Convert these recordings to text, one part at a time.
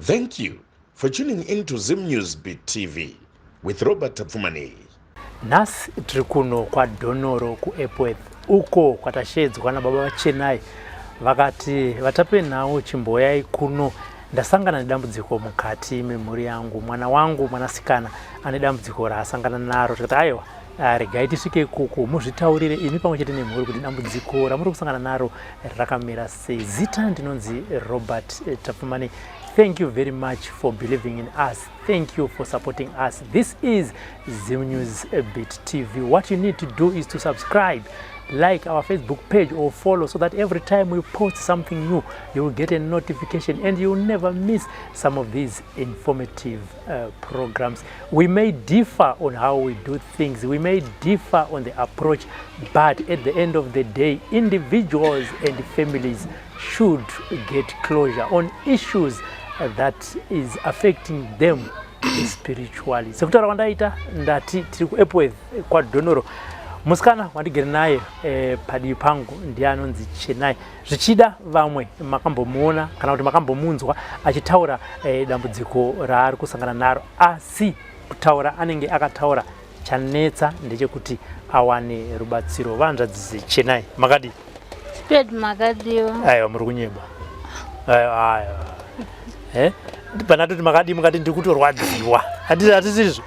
Thank you for tuning in to Zim News Beat TV with Robert Tapfumaneyi. Nhasi tiri kuno kwaDhonoro kuEpworth uko kwatashedzwa nababa vaChenai vakati vatape nhau chimboyai kuno ndasangana nedambudziko mukati memhuri yangu mwana wangu mwanasikana ane dambudziko raasangana naro tikati aiwa ah, regai tisvike ikoko muzvitaurire imi pamwe chete nemhuri kuti dambudziko ramuri kusangana naro rakamira sei zita ndinonzi Robert eh, Tapfumani thank you very much for believing in us thank you for supporting us this is Zim News Bit TV what you need to do is to subscribe like our Facebook page or follow so that every time we post something new you will get a notification and you will never miss some of these informative uh, programs we may differ on how we do things we may differ on the approach but at the end of the day individuals and families should get closure on issues that is affecting them spiritually sekutaura kwandaita ndati tiri kuepworth kwadhonoro musikana wandigere naye eh, padivi pangu ndiye anonzi chenai zvichida vamwe makambomuona kana kuti makambomunzwa achitaura eh, dambudziko raari kusangana naro asi kutaura anenge akataura chanetsa ndechekuti awane rubatsiro vanzvadzi chenai makadii Sped makadiwa. Aiwa muri kunyeba. Aiwa aiwa. Eh? Panatoti makadii mukati ndiri kutorwadziwa. Handiti hatisizvo.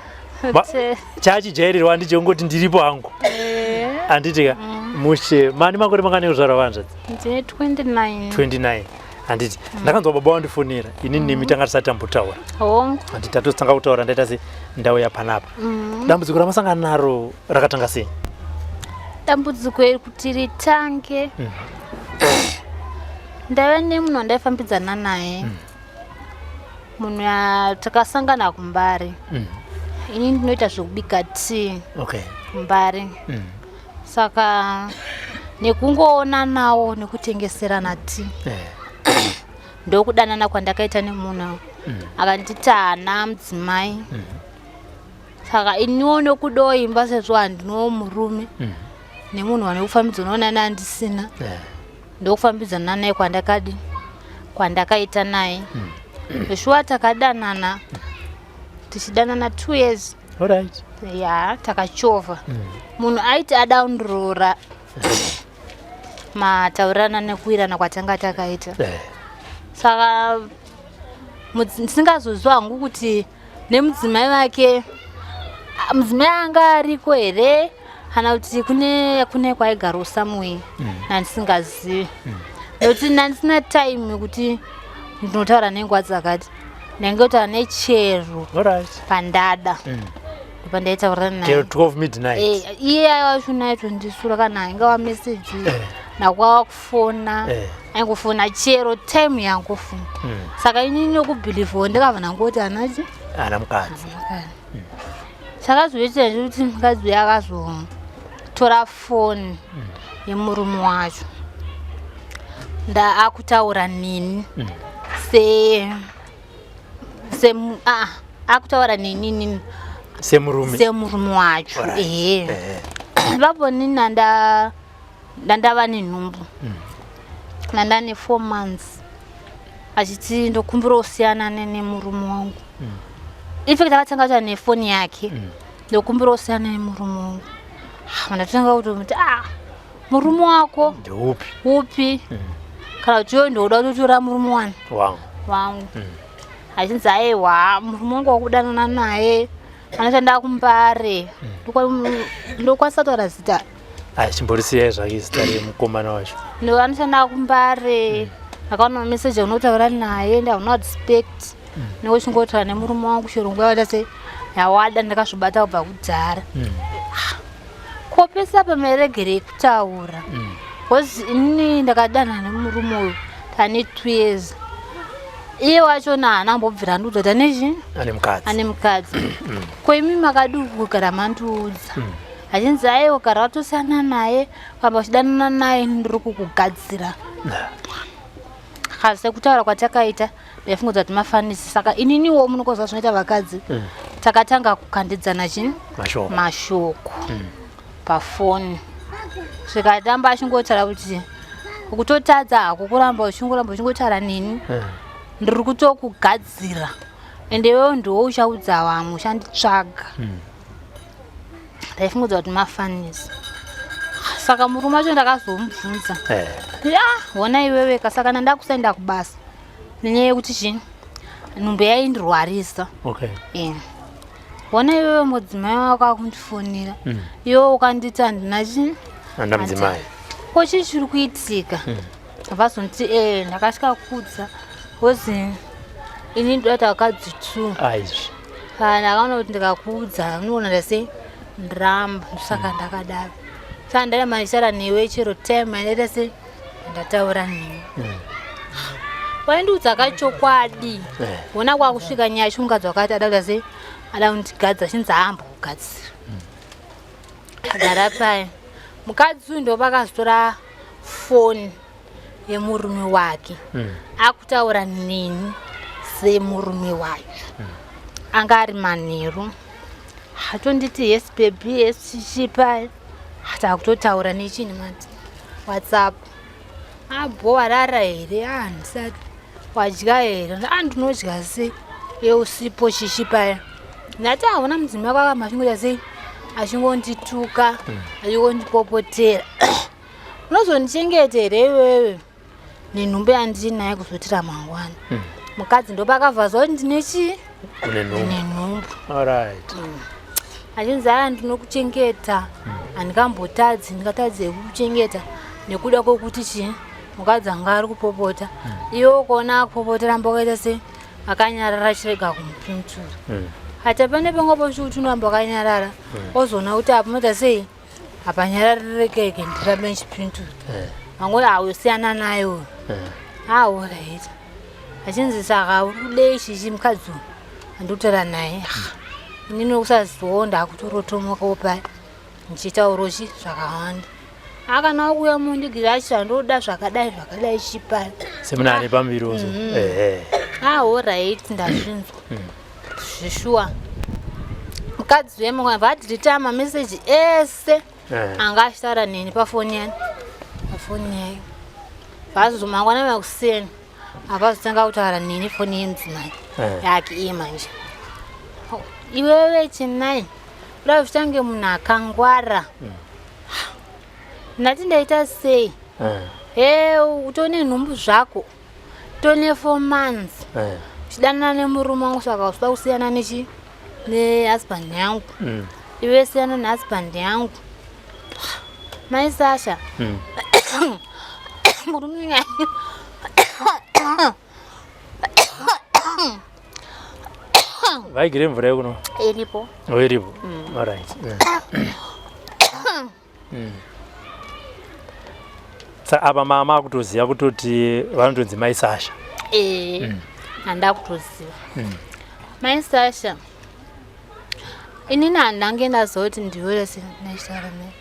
Chachijairirwa handiti chekungoti ndiripo hangu. Eh. Handiti ka? Mm. Mushe, mani makore mangani ekuzvarwa vanzvadzi? Ndine 29. 29. Handiti. Mm. Ndakanzwa baba wandifonera. Ini nemi mm. tanga tisati tambotaura. Hongu. Handiti tatotanga kutaura ndaita se ndauya panapa. Mm. Dambudziko ramasangana naro rakatanga sei? Dambudziko iri kuti ritange mm. ndaiva nemunhu wandaifambidzana naye mm. munhu takasangana kumbare mm. ini ndinoita zvekubika tea okay. kumbare mm. saka nekungoonanawo nekutengeserana tea yeah. ndokudanana kwandakaita nemunhu mm. akanditi haana mudzimai mm. saka iniwo nokudawo imba sezvo handinowo murume mm. nemunhu wanekufambidzanawo nani andisina yeah. ndokufambidzana naye kwandakadi kwandakaita naye mm. shuwa takadanana tichidanana two years Alright. ya takachovha munhu aiti ada kundiroora mataurirana nekuwirana kwatanga takaita Eh. saka ndisingazoziva hangu kuti nemudzimai vake mudzimai anga ariko here kana kuti kune kune kwaigara somewhere mm. nandisingazivi mm. nekuti ndandisina time yekuti ndinotaura nenguva dzakati ndainge kutaura nechero pandada mm. pandaitaura naye 12 midnight eh, iye aiwa aitondisura kana ainga wameseji eh. nakwava kufona eh. aingofona chero time yangofona mm. saka inini nokubhilivhawo ndikabva ndangoti anachi ana mukadzi mm. chakazoita ndekuti mukadzi uya akazotora foni mm. yemurume wacho ndaakutaura neni mm. se se ah, akutaura neni nini semurume semurume wacho ehe ipapo nini nanda ndandava nenhumbu mm. ndandane four months achiti ndokumbira usiyana nemurume wangu mm. infact akatanga kuta nefoni yake mm. ndokumbira usiyana nemurume wangu ah, ndatanga kutomuti ah murume wako ndeupi upi mm. kana kuti iwe ndoda kutotora murume wani wangu wangu mm. achinzi aiwa murume wangu wakudanana naye anoshanda kumbare mm. ndokwanisa taura zita chimborisiyai zvake zita remukomana wacho anoshanda kumbare mm. akaona mameseji unotaura naye ndauna respect mm. nekuchingotaura nemurume wangu chero nguva yaita se yawada ndakazvibata kubva kudhara mm. ah, ko pese apa mairegerei kutaura bcause inini ndakadanana nemurume uyu tane two years iye wachona haana kumbobvira andiudza kuti ane chii ane mukadzi ane mukadzi ko imi makadii kugara mandiudza achinzi aiwa gara watosiyana naye kwamba uchidanana naye ndiri kukugadzira sekutaura kwatakaita ndaifunga kuti mafanisi saka ininiwo munokoziva zvinoita vakadzi mm. takatanga kukandidzana chii mashoko mm. pafoni zvikatamba achingotaura kuti ukutotadza hako kuramba uchingoramba uchingotaura neni mm. Ndiri kutokugadzira ende iwewe ndiwo uchaudza vamwe uchanditsvaga. Ndaifungudza kuti mafanisi. Saka murume wacho ndakazomubvunza. Ya, hona iwewe ka, saka ndandakusaenda kubasa nenyaya yekuti chii, nhumbu yaindirwarisa. Hona iwewe, mudzimai wako akundifonera, iwe ukanditi handina chii, Handa mudzimai. Ko chii chiri kuitika? Vazonditi ndakasvika kudza kozi ini ndoda takadzi two. Aizvi. Kana ndakaona kuti ndikakuudza unoona ndase ndiramba, saka ndakadaro. Saka ndaramba ndichitaura newe chero time yandaita se ndataura newe, waindiudza kachokwadi. Wona kwakusvika nyaya chimukadzi wakati ada kuita sei, ada kundigadza, chinzi haambokugadzira. Agara paya mukadzi uyu, ndopakazotora foni yemurume wake, akutaura neni semurume wacho. Anga ari manheru, atonditi, "Yes baby, yes." Chichipa takutotaura nechini mati WhatsApp. "Abo, warara here?" "Ah, ndisati." "Wadya here?" "A, ndinodya sei yeusipo?" Chichipaya ndati hauna mudzimai wako akamba achingoita sei, achingondituka, achingondipopotera. "Unozondichengeta here iwewe nenhumbu yandinayo kuzotira mangwana?" Mukadzi ndopakavhazwa kuti ndine chii. Une nhumbu. Ndine nhumbu. Achinzi, "Aya, ndinokuchengeta, handingambotadzi, ndingatadze kukuchengeta nekuda kwokuti chii?" Mukadzi anga ari kupopota. Iwe ukaona akupopota, ramba wakaita sei, akanyarara, chirega kumupindura. Hata pane panga pochi kuti unoramba wakanyarara, ozoona kuti apa moita sei, hapanyararireke, ndirambe ndichipindura. Vangoti hausiyana naye uyu. Alright. Achinzi, "Saka uri kudei?" Chichi mukadzi uyu andikutaura naye, inini kusazivawo, ndakutorotomokawo paya ndichitaurawo chi zvakawanda. Akana kuuya mundigira achi zvandoda zvakadai zvakadai chipaya. Semuna ane pamuviri ozo. Ehe. Alright, ndazvinzwa zvishuwa. Mukadzi wemwe vadhirita mameseji ese anga achitaura neni pafoni yani, pafoni yayo. Vazomangwana makuseni avazotanga kutaura neni foni yemudzimai yake iye manje. "Oh, iwewe Chenai, kuda kuchitange munhu akangwara." Ndati, "Ndaita sei?" "He, utone nhumbu zvako, tone 4 months uchidanana nemurume wangu, saka usida kusiyana nechi nehusband yangu. Iwe siyana nehusband yangu." Mai Sasha, murume Vaigire mvura yekuno? Iripo. Oh, iripo. Alright. Saka apa mama akutoziva kutoti vanotonzi mai Sasha. Ee, handa kutoziva mai Sasha. Inini handange ndazoti ndiwe sendachitaura naye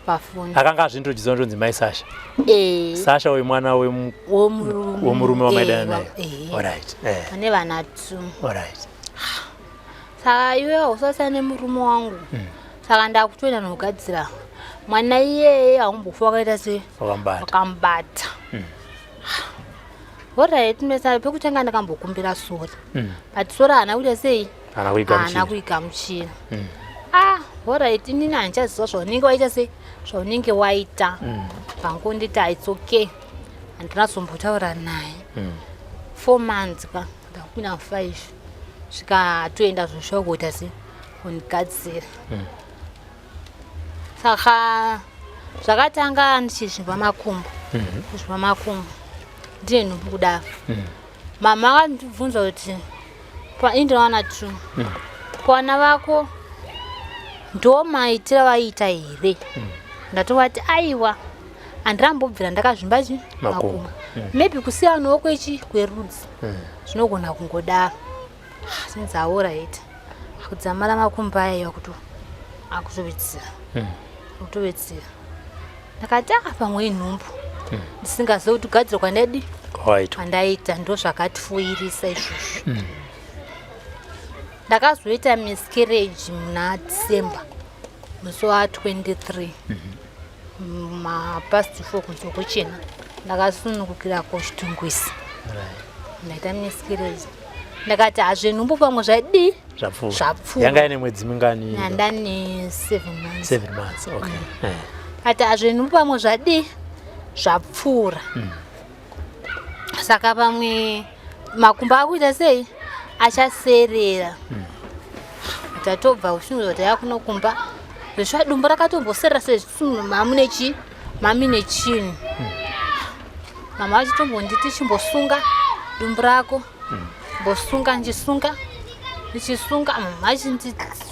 pafoni. Akanga azvindojiza kutonzi mai Sasha. Ee. Sasha uyu mwana womurume. Womurume wamaidana Eh, naye. Eh. Ane vana two. "Saka iwe hausasiyana nemurume wangu, saka ndakutoenda nokugadzira mwana iyeye, haumbofa wakaita se Wakambata. wakamubata." Alright, mesa pekutanga ndakambokumbira sorry, but sorry haana kuita sei? Haana Haana kuigamuchira. kuigamuchira. Ah, alright, inini handichaziva zvaunenge waita sei, zvaunenge waita. Pangonditi, "It's okay." Handina zombotaura naye. 4 months ka, ndakupinda 5, svika toenda zvoshuwa kuita se kundigadzira. Saka zvakatanga ndichizvimba makumbo, kuzvimba makumbo ndine nhumbu kudaro. Mama akandibvunza kuti, "Indinowana two kuvana vako, ndo maitira vaiita here?" Ndatovati, "Aiwa, handirambobvira ndakazvimba chi makumbo." Makumbo. Maybe kusiyanawo kwechi kwerudzi zvinogona kungodaro. Sinzi, "Alright." Kudzamara makumbo aya kuto akutowedzera, kutowedzera. Ndakati, "Ah, pamwe inhumbu," ndisingazivi kuti kugadzirwa kwandadi Kwawaitwa. kwandaita ndo zvakatifoirisa izvozvo. Ndakazoita miscarriage muna December, musi wa23, mapast 4 kunze kuchena. Ndakasunungukira kuChitungwiza. Ndaita miscarriage. Ndakati hazvenhumbu pamwe zvadii? Zvapfuura. Zvapfuura. Yanga ine mwedzi mingani? Ndandane 7 months. 7 months, okay. Ati hazvenhumbu pamwe zvadii? Zvapfuura. Saka pamwe makumbo akuita sei? Achaserera. Tatobva kushungurudzwa taiya kuno kumba. Zveshuwa dumbu rakatomboserera sezvinhu mamune chi mamine chinhu. Mama vachitombonditi chimbosunga dumbu rako. Mbosunga ndichisunga ndichisunga mama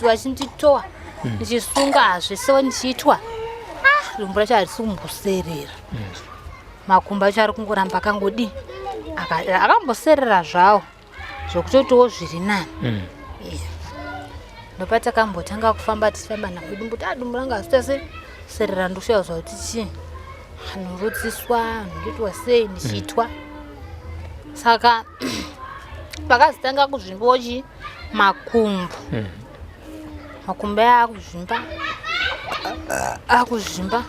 vachinditowa ndichisunga hazvese ndichiitwa. Ah, dumbu racho harisi kumboserera. Makumbo acho ari kungoramba akangodii akamboserera zvawo zvokutotiwo zviri nani. Ndopatakambotanga kufamba tichifamba navo dumbu kuti dumbu ranga hazvita sei serera ndoshaya zvakuti chii anorutsiswa anoitwa sei ndichiitwa. Saka pakazotanga kuzvimbawo chi makumbo. Makumbo aya akuzvimba akuzvimba.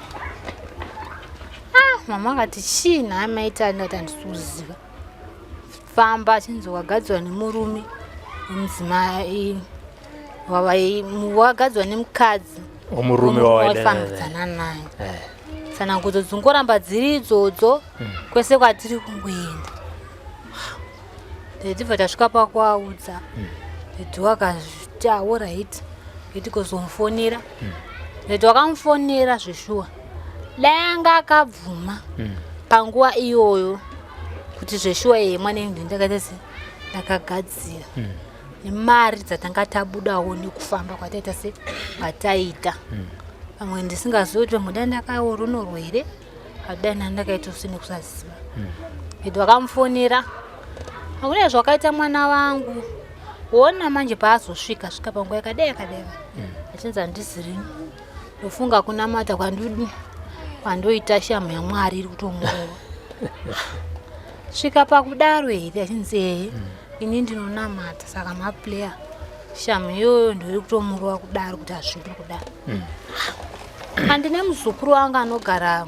Ah, mama akati chii nhai maita ndati handisi kuziva. Famba achinzi wagadzirwa nemurume wemudzimai wagadzirwa nemukadzi Wemurume wawaifambidzana naye. Tsanangudzo dzingoramba dziri idzodzo kwese kwatiri kungoenda. Tibva tasvika pakuaudza. Nditi wakazviti alright nditi kuzomufonera. Nditi wakamufonera zveshuwa. Dai anga akabvuma panguva iyoyo kuti zveshuwa iye mwana uyu ndakaita se ndakagadzira. Nemari dzatanga tabudawo nekufamba kwataita se kwataita. Pamwe ndisingazivi kuti pamwe dai ndakaoronorwa here hadai ndandakaita usine kusaziva. Nditi wakamufonera hakuna zvakaita mwana wangu. Wona manje paazosvika svika panguva yakadai yakadai. Achinzi handizirini. Ndofunga kunamata kwandoita shamhu yaMwari iri kutomurova. Svika pakudaro here achinzi ehe ini ndinonamata saka maplayer shamhu iyoyo ndoiri kutomurova kudaro kuti hazvidi kudaro. Handine muzukuru wangu anogara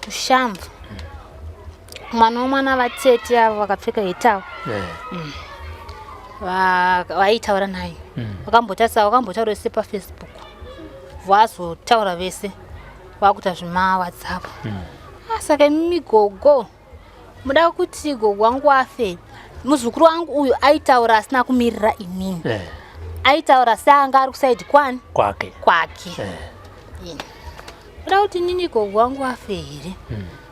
kushamva. Mwana womwana vatete avo vakapfeka hetawo. Vaitaura naye. Vakambotarisa vakambotaura vese paFacebook. Vazotaura vese vakuita zvima WhatsApp. Saka imimi gogo muda kuti gogo wangu afe. Muzukuru wangu uyu aitaura asina kumirira inini. Aitaura seanga ari kusaidi kwani? Kwake. Kwake. Muda kuti inini gogo wangu afe here?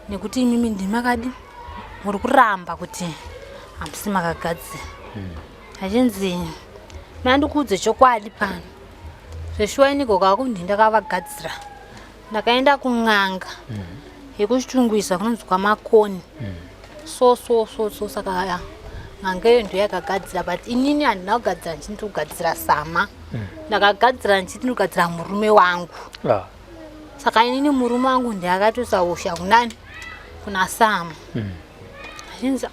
Nekuti imimi ndimakadi muri kuramba kuti hamusi makagadzira. Achinzi mandikuudze chokwadi pano. Zveshuwa ini gogo wangu ndakavagadzira. Ndakaenda kun'anga yekuchitungwiza kunonzi kwaMakoni. So so so so saka n'anga iyo ndiyo yakagadzira but inini handina kugadzira ndichiti kugadzira sama. Ndakagadzira ndichiti ndikugadzira murume wangu. Saka inini murume wangu ndiye akatoisa hosha kunani? Kuna Sama. Achinzi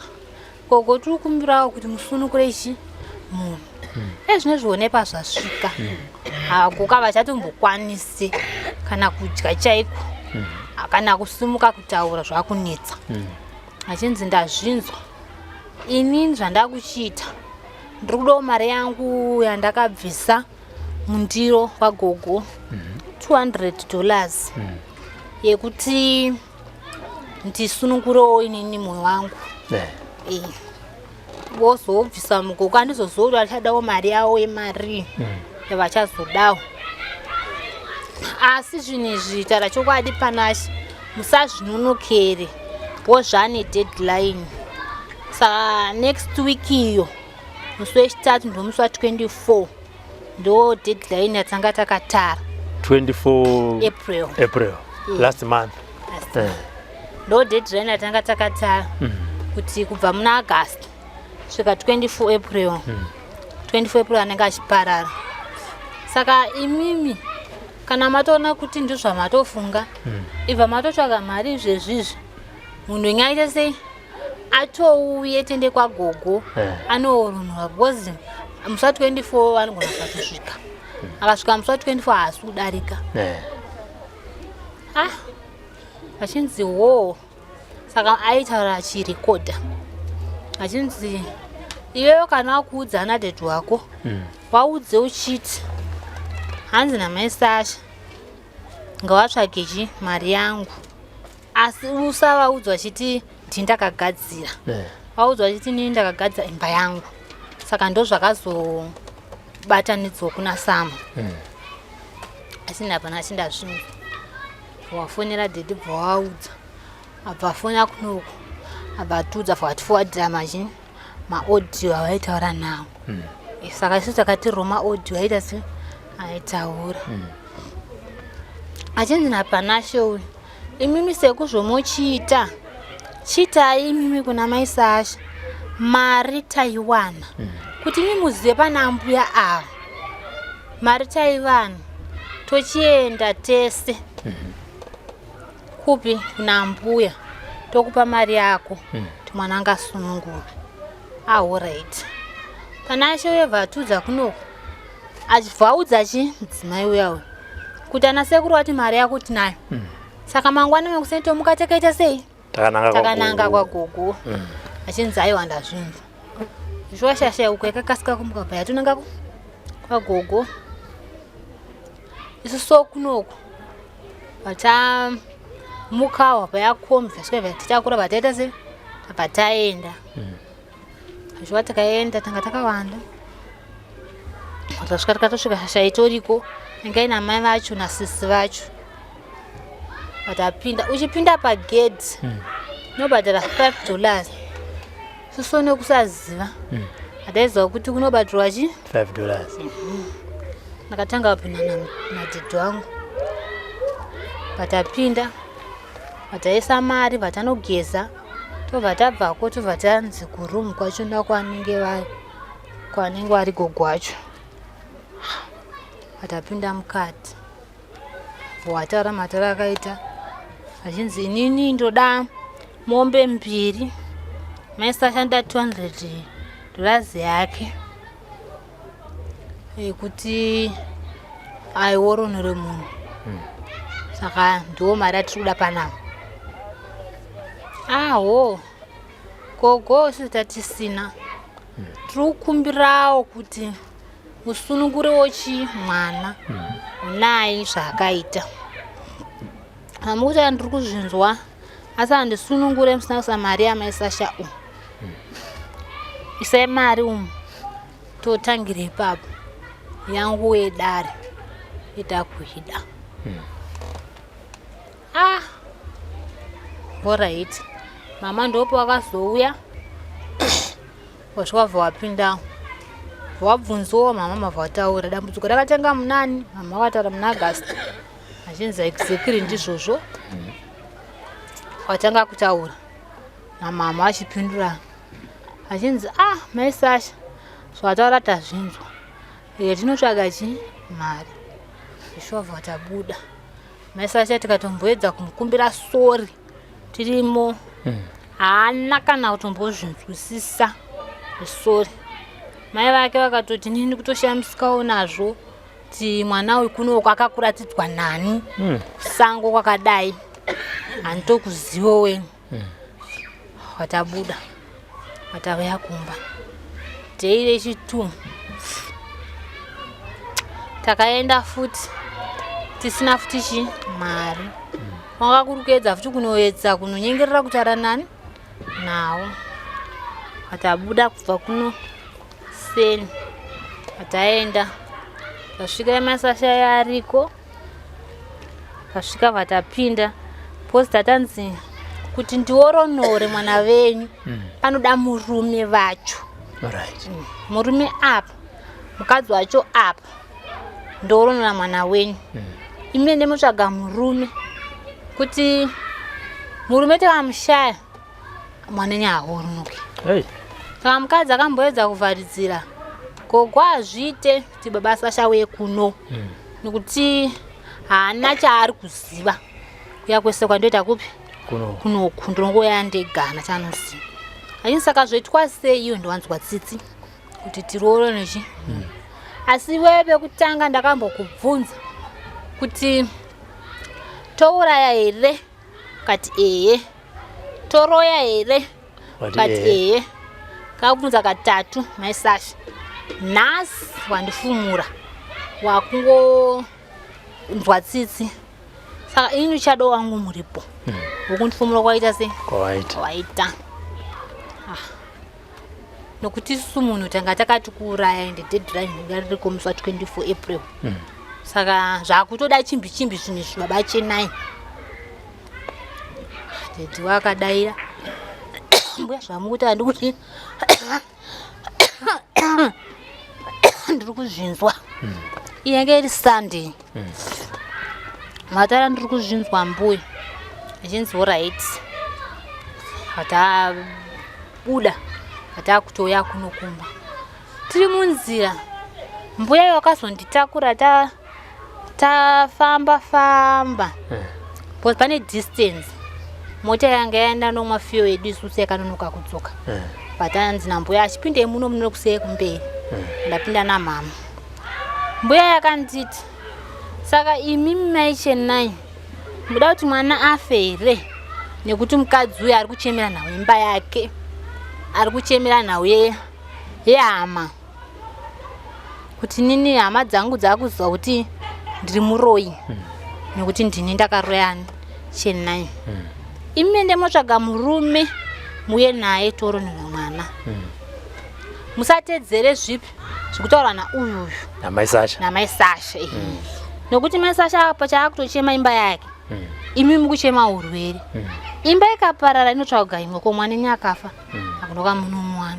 gogo tiri kukumbirawo kuti musunungure ichi munhu. Ezvinezvi one pazvasvika. Gogo havachatombokwanisi kana kudya chaiko. Kana kusimuka kutaura zvakunetsa. Achinzi ndazvinzwa. Inini zvandakuchiita ndiri kudawo mari yangu yandakabvisa mundiro kwagogo $200 yekuti ndisunungurewo inini moyo wangu. Vozobvisa mugogo handizozivi kuti vachadawo mari yavo yemari yavachazodawo. Asi zvinhu izvi taura chokwadi panashe musazvinonokere wozvane deadline. Saka next week iyo musi wechitatu ndomusi wa 24 ndo deadline yatanga takatara. 24 April. April. Last month. Last month. Ndo deadline yatanga takatara kuti kubva muna August svika 24 April. 24 April anenge achiparara. Saka imimi kana matoona kuti ndizvamatofunga ibva matotsvaga mari izvezvizvi munhu wenyu aite sei atouye tende kwagogo anoorunwa because musi wa 24 anogona kusatosvika. Akasvika musi wa 24 haasi kudarika. Vachinzi wo saka aitaura achirekodha. Achinzi iwewe kana wakuudza ana dhedhi wako waudze uchiti hanzi namai Sasha ngawatsvage chi mari yangu, asi usavaudza uchiti ndini ndakagadzira. Waudzwa uchiti nini ndakagadzira imba yangu. Saka ndo zvakazobatanidzwa kuna Sama. Asi ndapana achindazvinzwa, wafonera dhedhi, bva waudza, abva afona kunoku, abva atiudza, bva atifowadhira machi maaudio avaitaura nawo. Saka isu takati maaudio aita se aitaura achinzi naPanashe uyu, imimi sekuzvomochiita chiitai imimi kuna mai Sasha, mari taiwana kuti imi muzive pana mbuya ava, mari taiwana, tochienda tese kupi kuna mbuya, tokupa mari yako kuti mwana angasunungurwe. Alright, Panashe uye bva atiudza kunoku, achibva audza chi mudzimai uya uyu kuti ana sekuru vati mari yako tinayo, saka mangwana mekuseni tomuka takaita sei? Takananga. Takananga kwagogo. Kwagogo. Achinzi aiwa, ndazvinzwa zviwashasha uko, yakakasika kumuka, bva yatonanga kwagogo. Isu so kunoku vatamukawa payakombi, tasvika titakura, vataita sei, tabva taenda. Zviwa takaenda, tanga takawanda. Tasvika, tikatosvika shasha itoriko, inga ina mai vacho nasisi vacho. Vatapinda, uchipinda pagedhi unobhadhara $5. Suso nekusaziva hataiziva kuti kunobhadharwa chi $5. Ndakatanga kupinda nadhedhi wangu, vatapinda, vataisa mari, vatanogeza, tobva tabvako, tobva tanzi kurumu kwacho ndakwanenge vari, kwanenge vari gogo wacho. Vatapinda mukati, wataura matauro akaita achinzi inini ndoda mombe mbiri, maisashanda $200 yake yekuti aiworonore munhu, saka ndiwo mari atiri kuda panapa. Aho gogo, isu tatisina, tiri kukumbirawo kuti musunungurewo chi mwana unai zvaakaita. Hamukuti ndiri kuzvinzwa, asi handisunungure musina kuisa mari yamaisasha u. Isai mari umu, totangira ipapo. Yangu yedare ita kuida. Ah, alright mama, ndopo wakazouya, wasvika, bva wapinda, wabvunziwo mama, mabva wataura dambudziko rakatanga munani. Mama vakataura muna August, achinzi exactly ndizvozvo. Watanga kutaura namama achipindura, achinzi ah, mai Sasha, zvawataura tazvinzwa, ike tinotsvaga chi mari. Zvishovha tabuda, mai Sasha tikatomboedza kumukumbira sorry tirimo, haana kana kutombozvinzwisisa sorry. Mai vake vakatoti nini kutoshamisikawo nazvo kuti mwana uyu kunoku akakuratidzwa nani kusango kwakadai, handitokuzivo wenu. Watabuda, watauya kumba day rechi2, takaenda futi tisina futi chi mari. Kwanga kuri kuedza futi kunoedza kunonyengerera kutaura nani nawo. Watabuda kubva kuno seni, wataenda, tasvika masasha yariko, tasvika, vatapinda posi, tatanzi kuti ndioronore mwana venyu panoda murume vacho. Murume apa, mukadzi wacho apa, ndoronora mwana wenyu. Imi ndemutsvaga murume, kuti murume tikamushaya mwana enyu haoronoki. Hey. Saka mukadzi akamboedza kuvharidzira gogo, hazviite kuti baba Sasha uye kuno nekuti haana chaari kuziva. Kuya kwese kwandoita kupi? Kuno. Kunoku ndinongoya ndegana chaanoziva aini. Saka zvoitwa sei? Iyo ndowanzwa tsitsi kuti tiroore nechi, asi iwewe pekutanga ndakambokubvunza kuti touraya here, ukati ehe, toroya here, Wati ukati ehe. Ehe. Kakubvunza katatu mai Sasha. Nhasi wandifumura wakungonzwa tsitsi saka ini uchado wangu muripo wokundifumura kwaita sei Kwawaita. Waita. Ah. Nokuti isusu munhu tanga takati kuuraya ende deadline inga ririko musi wa 24 April. Saka zvakutoda chimbi chimbi zvinhu izvi baba Chenai. Dedi wakadaira mbuya zvamukuti handikuti ndiri kuzvinzwa. Iye iri Sunday. Matara ndiri kuzvinzwa mbuya. Achinzi alright. Tabuda takutoya kuno kumba. Tiri munzira. Mbuya wakazonditakura tafamba famba. Because pane distance. Mota yanga yaenda nomwa fuel yedu isusu yakanonoka kudzoka. But anzi nambuya achipinde muno muno kuseye kumberi. Ndapinda namama. Mbuya yakanditi saka imi mai Chenai muda kuti mwana afe here nekuti mukadzi uyu ari kuchemera nhau imba yake, ari kuchemera nhau yehama, kuti nini hama dzangu dzakuziva kuti ndiri muroyi nekuti ndini ndakaroya Chenai. Imi ende motsvaga murume muye naye toronera mwana. Musatedzere zvipi zvekutaura nauyuyu namai Sasha. Namai Sasha. Nokuti mai Sasha apa chaakutochema imba yake, imi mukuchema urwere. Imba ikaparara inotsvaga imwe, ko mwana enyu akafa akunoka munomuwana.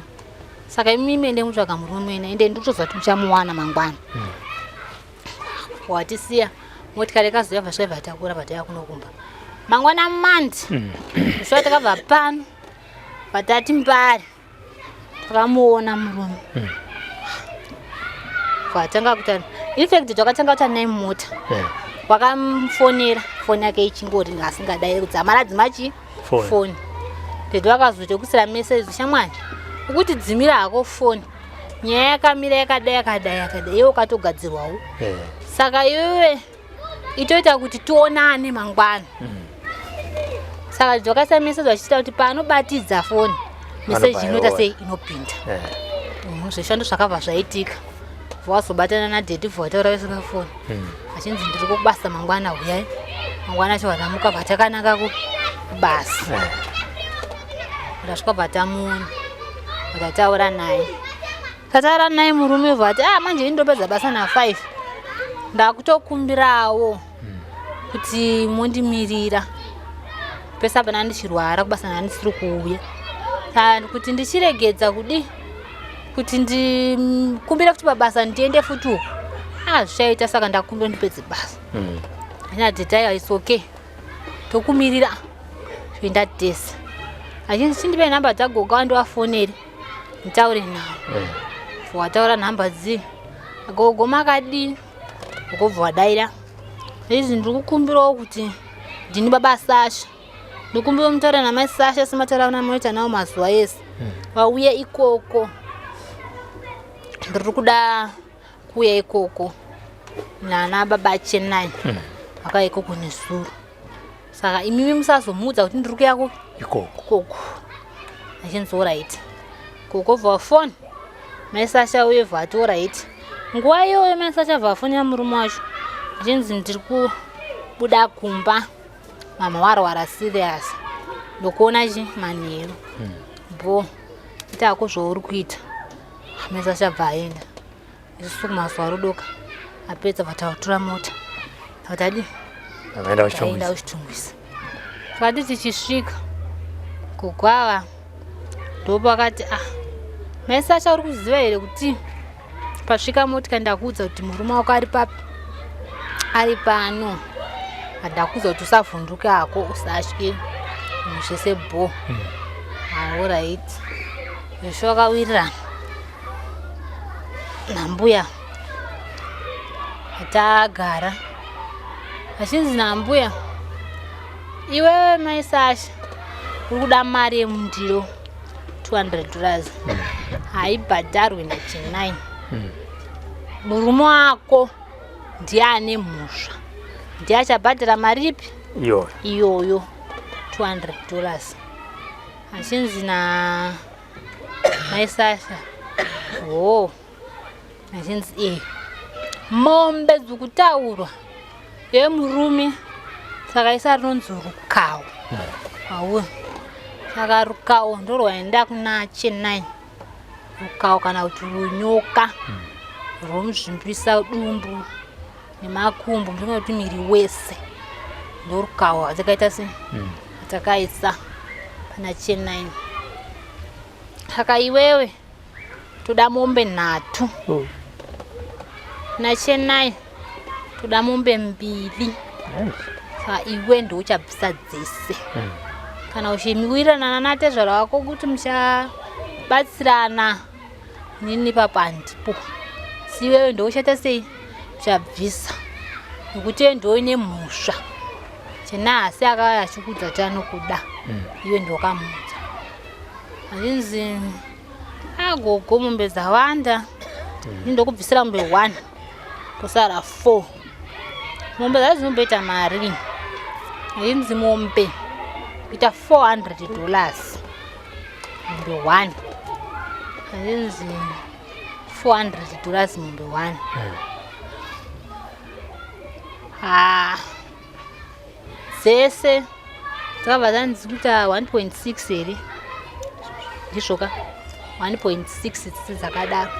Saka imi ende mutsvaga murume ene, ende ndikutoziva kuti muchamuwana mangwana. Watisiya motikari ikazoya bva takura bva kunokumba mangwana mandi muswa takabva pano vatati Mbare takamuona murume vatanga kuta, infact takatanga kuta naye mumota. Wakamufonera foni yake ichingori asingadai kudzamara dzimachi Foni. Foni dedi vakazotokusira message, shamwari ukuti dzimira hako foni, nyaya yakamira yakadai yakadai yakadai, iwe ukatogadzirwawo. Saka iwewe itoita kuti tionane mangwana. Saka zvakaisa message vachiita kuti paanobatidza foni message Anobva inoita aiona. sei inopinda. Zvishando zvakabva zvaitika, vazobatana nadhedhi vataura vese pafoni achinzi ndiri kubasa mangwana, huyai mangwana acho. Vatamuka bva takananga kubasa. Ndasvika bva tamuona, tataura naye, tataura naye murume vati ah, manje ini ndopedza basa na5, ndakutokumbirawo kuti mondimirira pese apa ndichirwara kubasa ndandisiri kuuya. Kuti ndichiregedza kudi kuti ndikumbire kuti pabasa ndiende futi uku, ah, zvichaita, saka ndakumbira ndipedze basa. Anyadhedhi aiwa, it's okay, tokumirira toenda tese. Achinzi chindipe nhamba dzagoga wandivafonere nditaure navo. Wataura nhamba dzii, gogo makadii? Gogobva wadaira izvi, ndiri kukumbirawo kuti ndini baba Sasha, ndikumbira mutaura namai Sasha semataura namoita nawo mazuva ese, vauye ikoko, ndiri kuda kuuya ikoko nana baba Chenai vakauya ikoko nezuro, saka imimi musazomuudza kuti ndiri kuya kupi. Ikoko. Ikoko. Achinzi alright. Gogo bva foni mai Sasha uye bva ati alright. Nguva iyoyo mai Sasha bva afonera murume wacho achinzi ndiri kubuda kumba, mama warwara serious, ndokuona chi manheru bo itako zvauri kuita. Mai Sasha bva aenda, isusu kumazuva rodoka apedza bva tatora mota vatadi Vaenda taenda kuChitungwiza. kuChitungwiza. Tikati tichisvika kugwava ndopakati ah, mai Sasha uri kuziva here kuti pasvika motika ndakuudza kuti murume wako ari papi, ari pano, ndakuudza kuti usavhunduke hako, usatye, zvinhu zvese bho. Alright, zveshe wakawirirana nambuya tagara. Achinzi nambuya iwewe mai Sasha uri kuda mari yemundiro $200, haibhadharwe naChenai, murume wako ndiye ane mhosva, ndiye achabhadhara mari ipi? Iyoyo. Iyoyo $200. Achinzi na Mai Sasha. Oh. Achinzi e. Mombe dzikutaurwa yemurume saka isa rinonzi rukawo. Awo. Saka rukawo ndorwaenda kuna Chenai. Rukawo kana kuti runyoka. Rwomuzvimbisa dumbu nemakumbo ndinoona kuti miri wese ndorukawo takaita se takaisa pana Chenai. Saka iwewe toda mombe nhatu. Oh. NaChenai toda mombe mbiri. Saka iwe ndouchabvisa dzese. Kana uchimiwirirana natezvara wako kuti muchabatsirana nini ipapo handipo. Si iwewe ndouchaita sei? Uchabvisa. Nekuti iwe ndoine mhosva. Chenai asi akauya achikuudza kuti anokuda. Iwe ndokamuudza. Hazvinzi agogo mombe dzawanda ini ndokubvisira mombe one kusara four mombe dzacho dzinomboita mari hazvinzi mombe kuita $400 mombe one hazvinzi $400 mombe one ha dzese dzakabva dzanzi kuita 1.6 here ndizvoka 1.6 dzese dzakadaro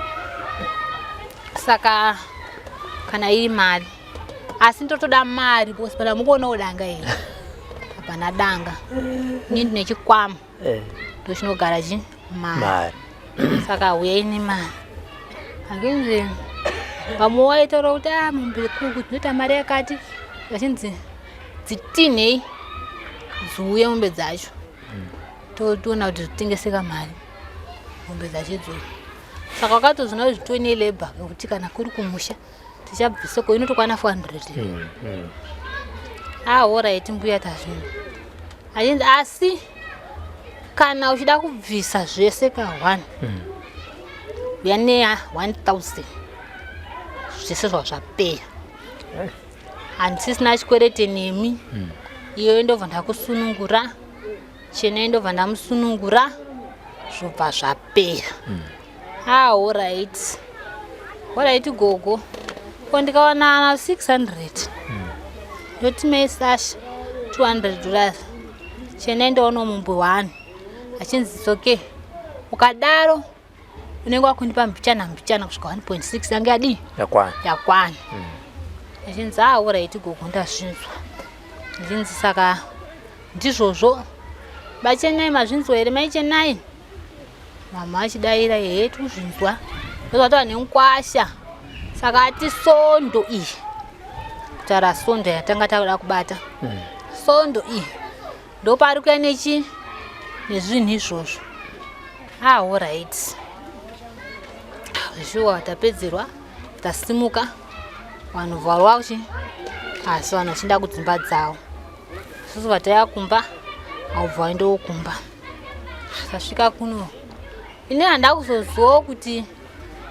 saka kana iri mari asi ndotoda mari because pana mukuonawo danga here hapana danga ini ndine chikwama eh. ndochinogara chi mari saka huyai nemari akinzi vamwe waitaura kuti a ah, mombe kuku dzinoita mari yakati vachinzi dzitinhei dziuye mombe dzacho toona kuti zvitengeseka mari mombe dzacho idzodzo saka wakatozvona kuti zvitoine labor nekuti kana kuri kumusha tichabvisa ko inotokwana 400 Ah, alright mbuya tazvinhu achinzi asi kana uchida kubvisa zvese ka one uya ne 1000 zvese zvava zvapeya handisisina chikwerete nemi iyoyo ndobva ndakusunungura chenai ndobva ndamusunungura zvobva zvapeya Ah, alright. Alright gogo. Ko ndikawana 600. Ndoti mai Sasha $200. Chenai ndoona mumbwe one. Achinzi it's okay. Ukadaro unenge wakundipa mbichana mbichana kusvika 1.6 yange yadii? Yakwana. Yakwana. Achinzi ah, alright gogo ndazvinzwa. Achinzi saka ndizvozvo. Bachenai mazvinzwa here mai Chenai? Mama achidaira ehe tikuzvinzwa ndozvatova nemukwasha saka ati sondo iyi kutaura sondo yatanga takuda kubata sondo iyi ndopari kuya nechi nezvinhu izvozvo ah alright shuwa tapedzerwa tasimuka vanhu vharwa kuchi asi vanhu vachienda kudzimba dzavo isusu vataya kumba aubva waendawo kumba tasvika kuno ini handa kuzozivawo kuti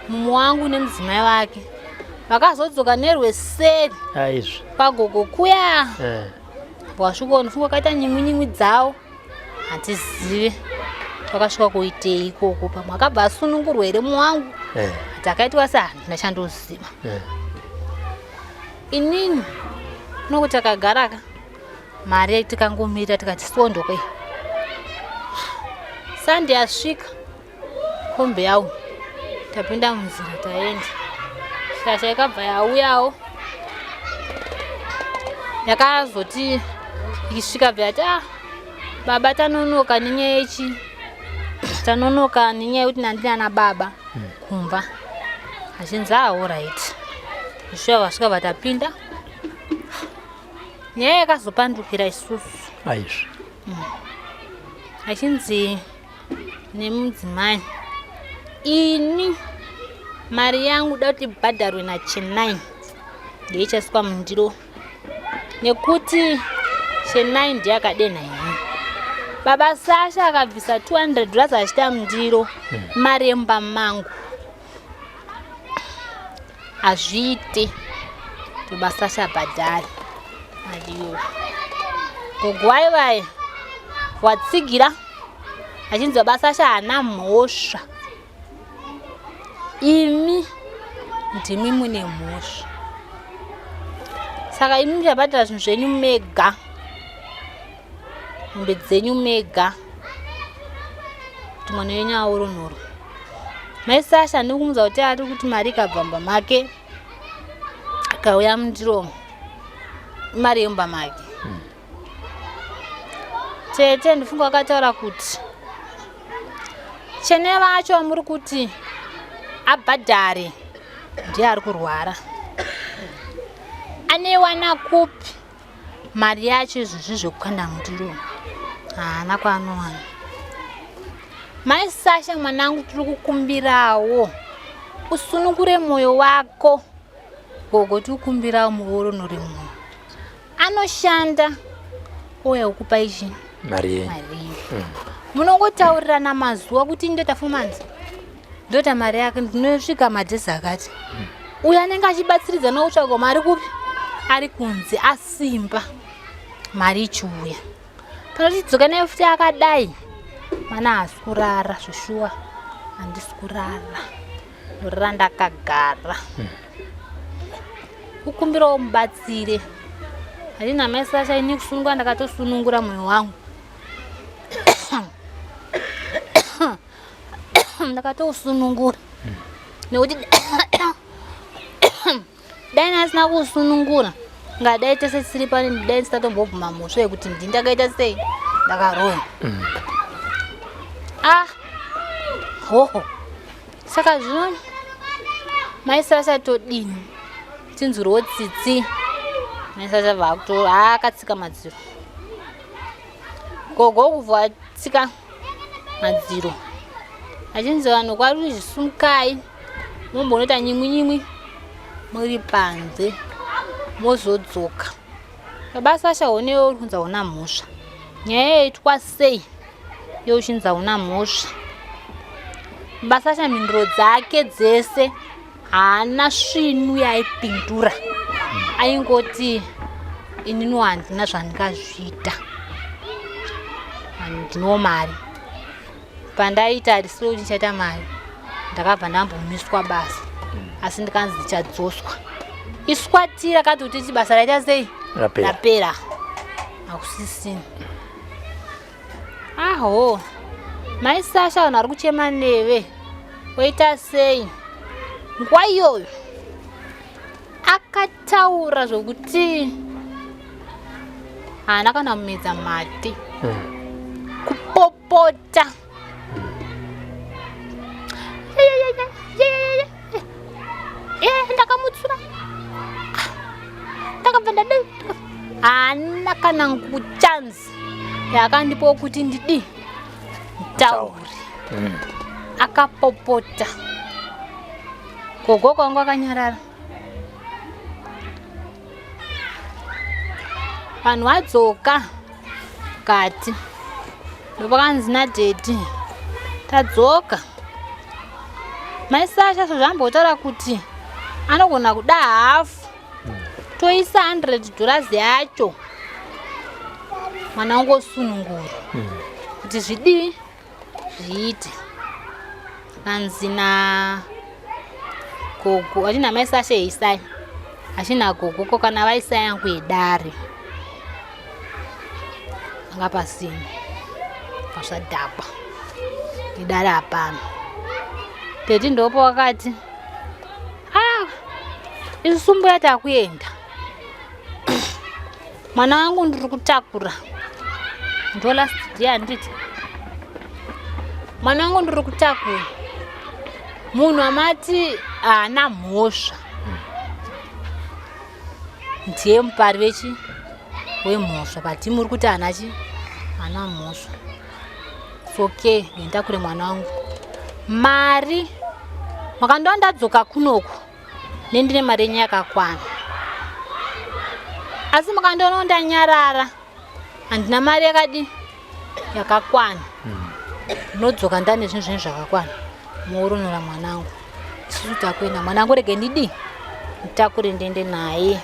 mumwe wangu nemudzimai wake vakazodzoka nerweseri aizvi pagogo kuya eh. wasvika unofunga wakaita nyimwi nyimwi dzawo hatizive vakasvika kuitei ikoko pamwe akabva asunungurwa here mumwe wangu Eh. takaitwa se handina chandoziva Eh. Inini nokuti takagara ka mari tikangomira tikati sondo kwe Sunday yasvika kombi yawo tapinda munzira taenda shasha ikabva yauyawo yakazoti ikisvika bva yati ah baba tanonoka nenyaya yechi tanonoka nenyaya yekuti nandina baba kumba achinzi ah alright Shuwa vasvika vatapinda. Nyaya yakazopandukira isusu. Aizvi. Achinzi nemudzimai ini mari yangu da kuti ibhadharwe naChenai ndiye ichaiswa mundiro nekuti Chenai ndiye akadenha ini. Baba Sasha akabvisa $200 achiita mundiro mari yemumba mangu. Hazviite kuti basa chabhadhari mari iyoyo. Gogo vaye vaye watsigira Achinzi baba Sasha haana mhosva. Imi ndimi mune mhosva. Saka imi muchabhadhara zvinhu zvenyu mega. Mombe dzenyu mega. Kuti mwana wenyu aoronoro. Mai Sasha ndikumuudza kuti ari kuti mari ikabva mumba make akauya mundiro mari yemumba make. Tete ndifunga vakataura kuti chene vacho vamuri kuti abhadhare ndiye ari kurwara. Anewana kupi mari yacho izvozvi zvekukanda mundiro? Haana kwaanowana. Mai Sasha mwanangu tiri kukumbirawo usunungure moyo wako. Gogo tiri kukumbirawo muoronore munhu. Anoshanda ouya kukupa ichi mari yenyu. Mari yenyu. Munongotaurirana mazuva kuti ndoita 4 months. Ndoita mari yake ndinosvika madhezi akati. Uyo anenge achibatsiridza nokutsvaga mari kupi? Ari kunze asimba. Mari ichiuya. Panotidzoka naye futi akadai. Mwana haasi kurara zveshuwa. Handisi kurara. Ndorara ndakagara. Kukumbirawo mubatsire. Handina mai Sasha ini kusunungura ndakatosunungura moyo wangu. Ndakatousunungura. Nekuti dai ndasina kusunungura ngadai tese tisiri pano dai ndisatombobvuma mhosva yekuti ndini ndakaita sei ndakaroya. Ah, hoho. Saka zvino mai Sasha todini? Tinzwirwo tsitsi. Mai Sasha vakuto akatsika madziro. Gogo kubva atsika madziro. Achinzi vanhu kwari zvisumukai mombonoita nyimwi nyimwi muri panze mozodzoka. Baba Sasha honewo uri kunzi hauna mhosva. Nyaya yaitwa sei? Iwe uchinzi hauna mhosva. Baba Sasha mhinduro dzake dzese haana svinu yaipindura. Aingoti inini handina zvandingazviita. Handinawo mari. Pandaiita harisi kuti ndichaita mari. Ndakabva ndambomiswa basa. Asi ndikanzi ndichadzoswa. Iswatira kati kuti basa raita sei? Rapera. Rapera. Hakusisina. Aho. Mai Sasha vanhu vari kuchema neve. Woita sei? Nguva iyoyo akataura zvokuti haana kana kumedza mate. Kupopota. Ndakamutsura. Ndakabva ndadai. Haana kana chance yakandipawo kuti ndidi nditaure. Akapopota. Gogo kwangu akanyarara. Vanhu vadzoka kati ndopakanzi nadhedhi tadzoka. Mai Sasha zvambotaura kuti anogona kuda hafu toisa $100 yacho mwana wangosunungura kuti zvidii zviite. Kanzi na gogo achina mai Sasha isai achina gogo ko kana vaisa yangu yedare anga pasina pasvadhakwa idare hapana. Tete ndopo wakati ah isu mbuya takuenda mwana wangu ndiri kutakura ndo last day handiti mwana wangu ndiri kutakura munhu amati haana mhosva ndiye mupari vechi wemhosva but muri kuti haana chi haana mhosva. It's okay ngenditakure mwana wangu. Mari makandiwa ndadzoka kunoku nendine mari yenyu yakakwana, asi mukandiona ndanyarara handina mari yakadi yakakwana. Ndinodzoka ndane zvinhu zvenyu zvakakwana muoronora mwanangu. Isusu takuenda mwanangu, rege ndidi nditakure ndiende naye.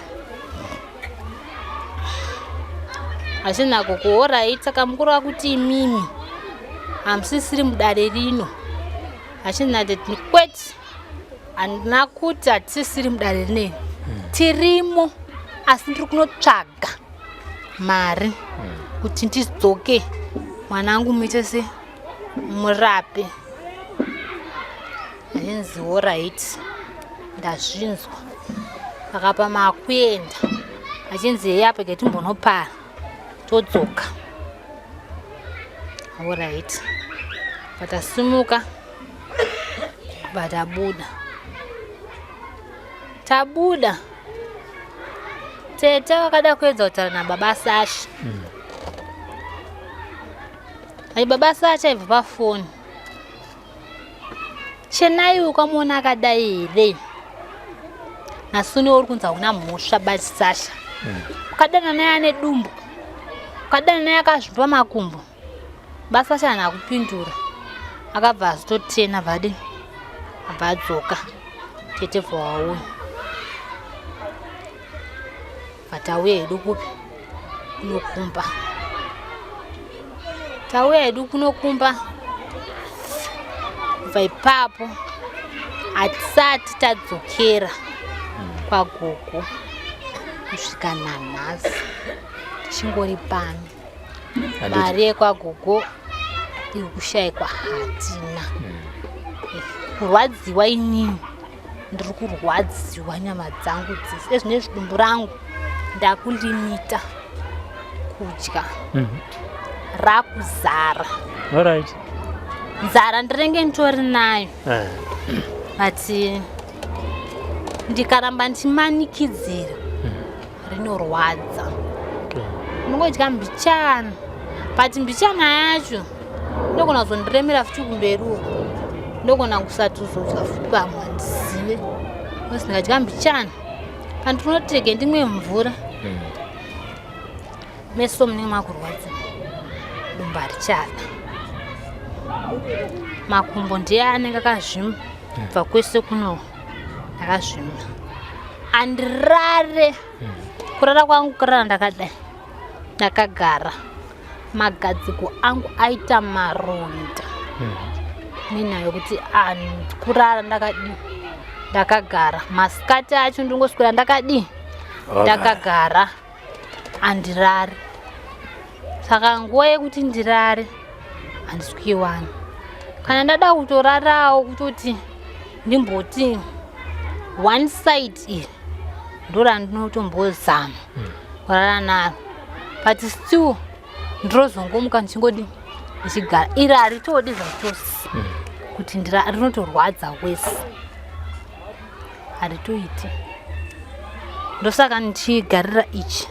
Asi nako kuorai saka mukuru wakuti imimi Hamusisiri mudare rino. Achinzi natete, kwete, handina kuti hatisisiri mudare rineri. Tirimo, asi ndiri kunotsvaga mari kuti ndidzoke mwanangu muite se murape. Achinzi alright, ndazvinzwa. Akapa makuenda, achinzi heyi apa ketimbonopara todzoka. Alright, patasimuka patabuda tabuda, tete vakada kuedza kutaura nababa Sasha. Ai, baba Sasha ibva pafoni, "Chenai ukamuona akadai here? Nasuni uri kunzi hauna mhosva, but Sasha ukadana naye ane dumbu, ukadana naye akazvimba makumbo." Basasha haana kupindura, akabva azototena vadi, abva adzoka. Tete bva wauya, bva tauya hedu kupi? Kunokumba. Tauya hedu kunokumba, kubva ipapo hatisati tadzokera kwagogo kusvika nanhasi, tichingori pano. Mari yekwagogo iri kushayikwa, hatina. Kurwadziwa, inini ndiri kurwadziwa nyama dzangu dzese. Ezvinezvi dumbu rangu ndakulimita kudya, rakuzara. Nzara ndinenge nditori nayo, but ndikaramba ndichimanikidzira rinorwadza. Ndinongodya mbichana, but mbichana yacho ndogona kuzondiremera futi kumberi uko, ndogona kusatozodya futi pamwe, handizive. Because ndikadya mbichana, pandinotege ndimwe mvura, meso munenge makurwadza, dumbu harichada, makumbo ndiye anenge akazvimba kubva kwese kuno, ndakazvimba, andirare. Kurara kwangu kurara ndakadai, ndakagara, magadziko angu aita maronda nenyaya yekuti kurara ndakadii, ndakagara. Masikati acho ndingoswera ndakadii, ndakagara, handirari. Saka nguva yekuti ndirare handisi kuiwana. Kana ndada kutorarawo, kutoti ndimboti one side iri ndorandinotombozama kurara naro, but still ndinozongomuka ndichingodi ndichigara. Iri haritodi zvachose kuti rinotorwadza wese, haritoiti. Ndosaka ndichigarira ichi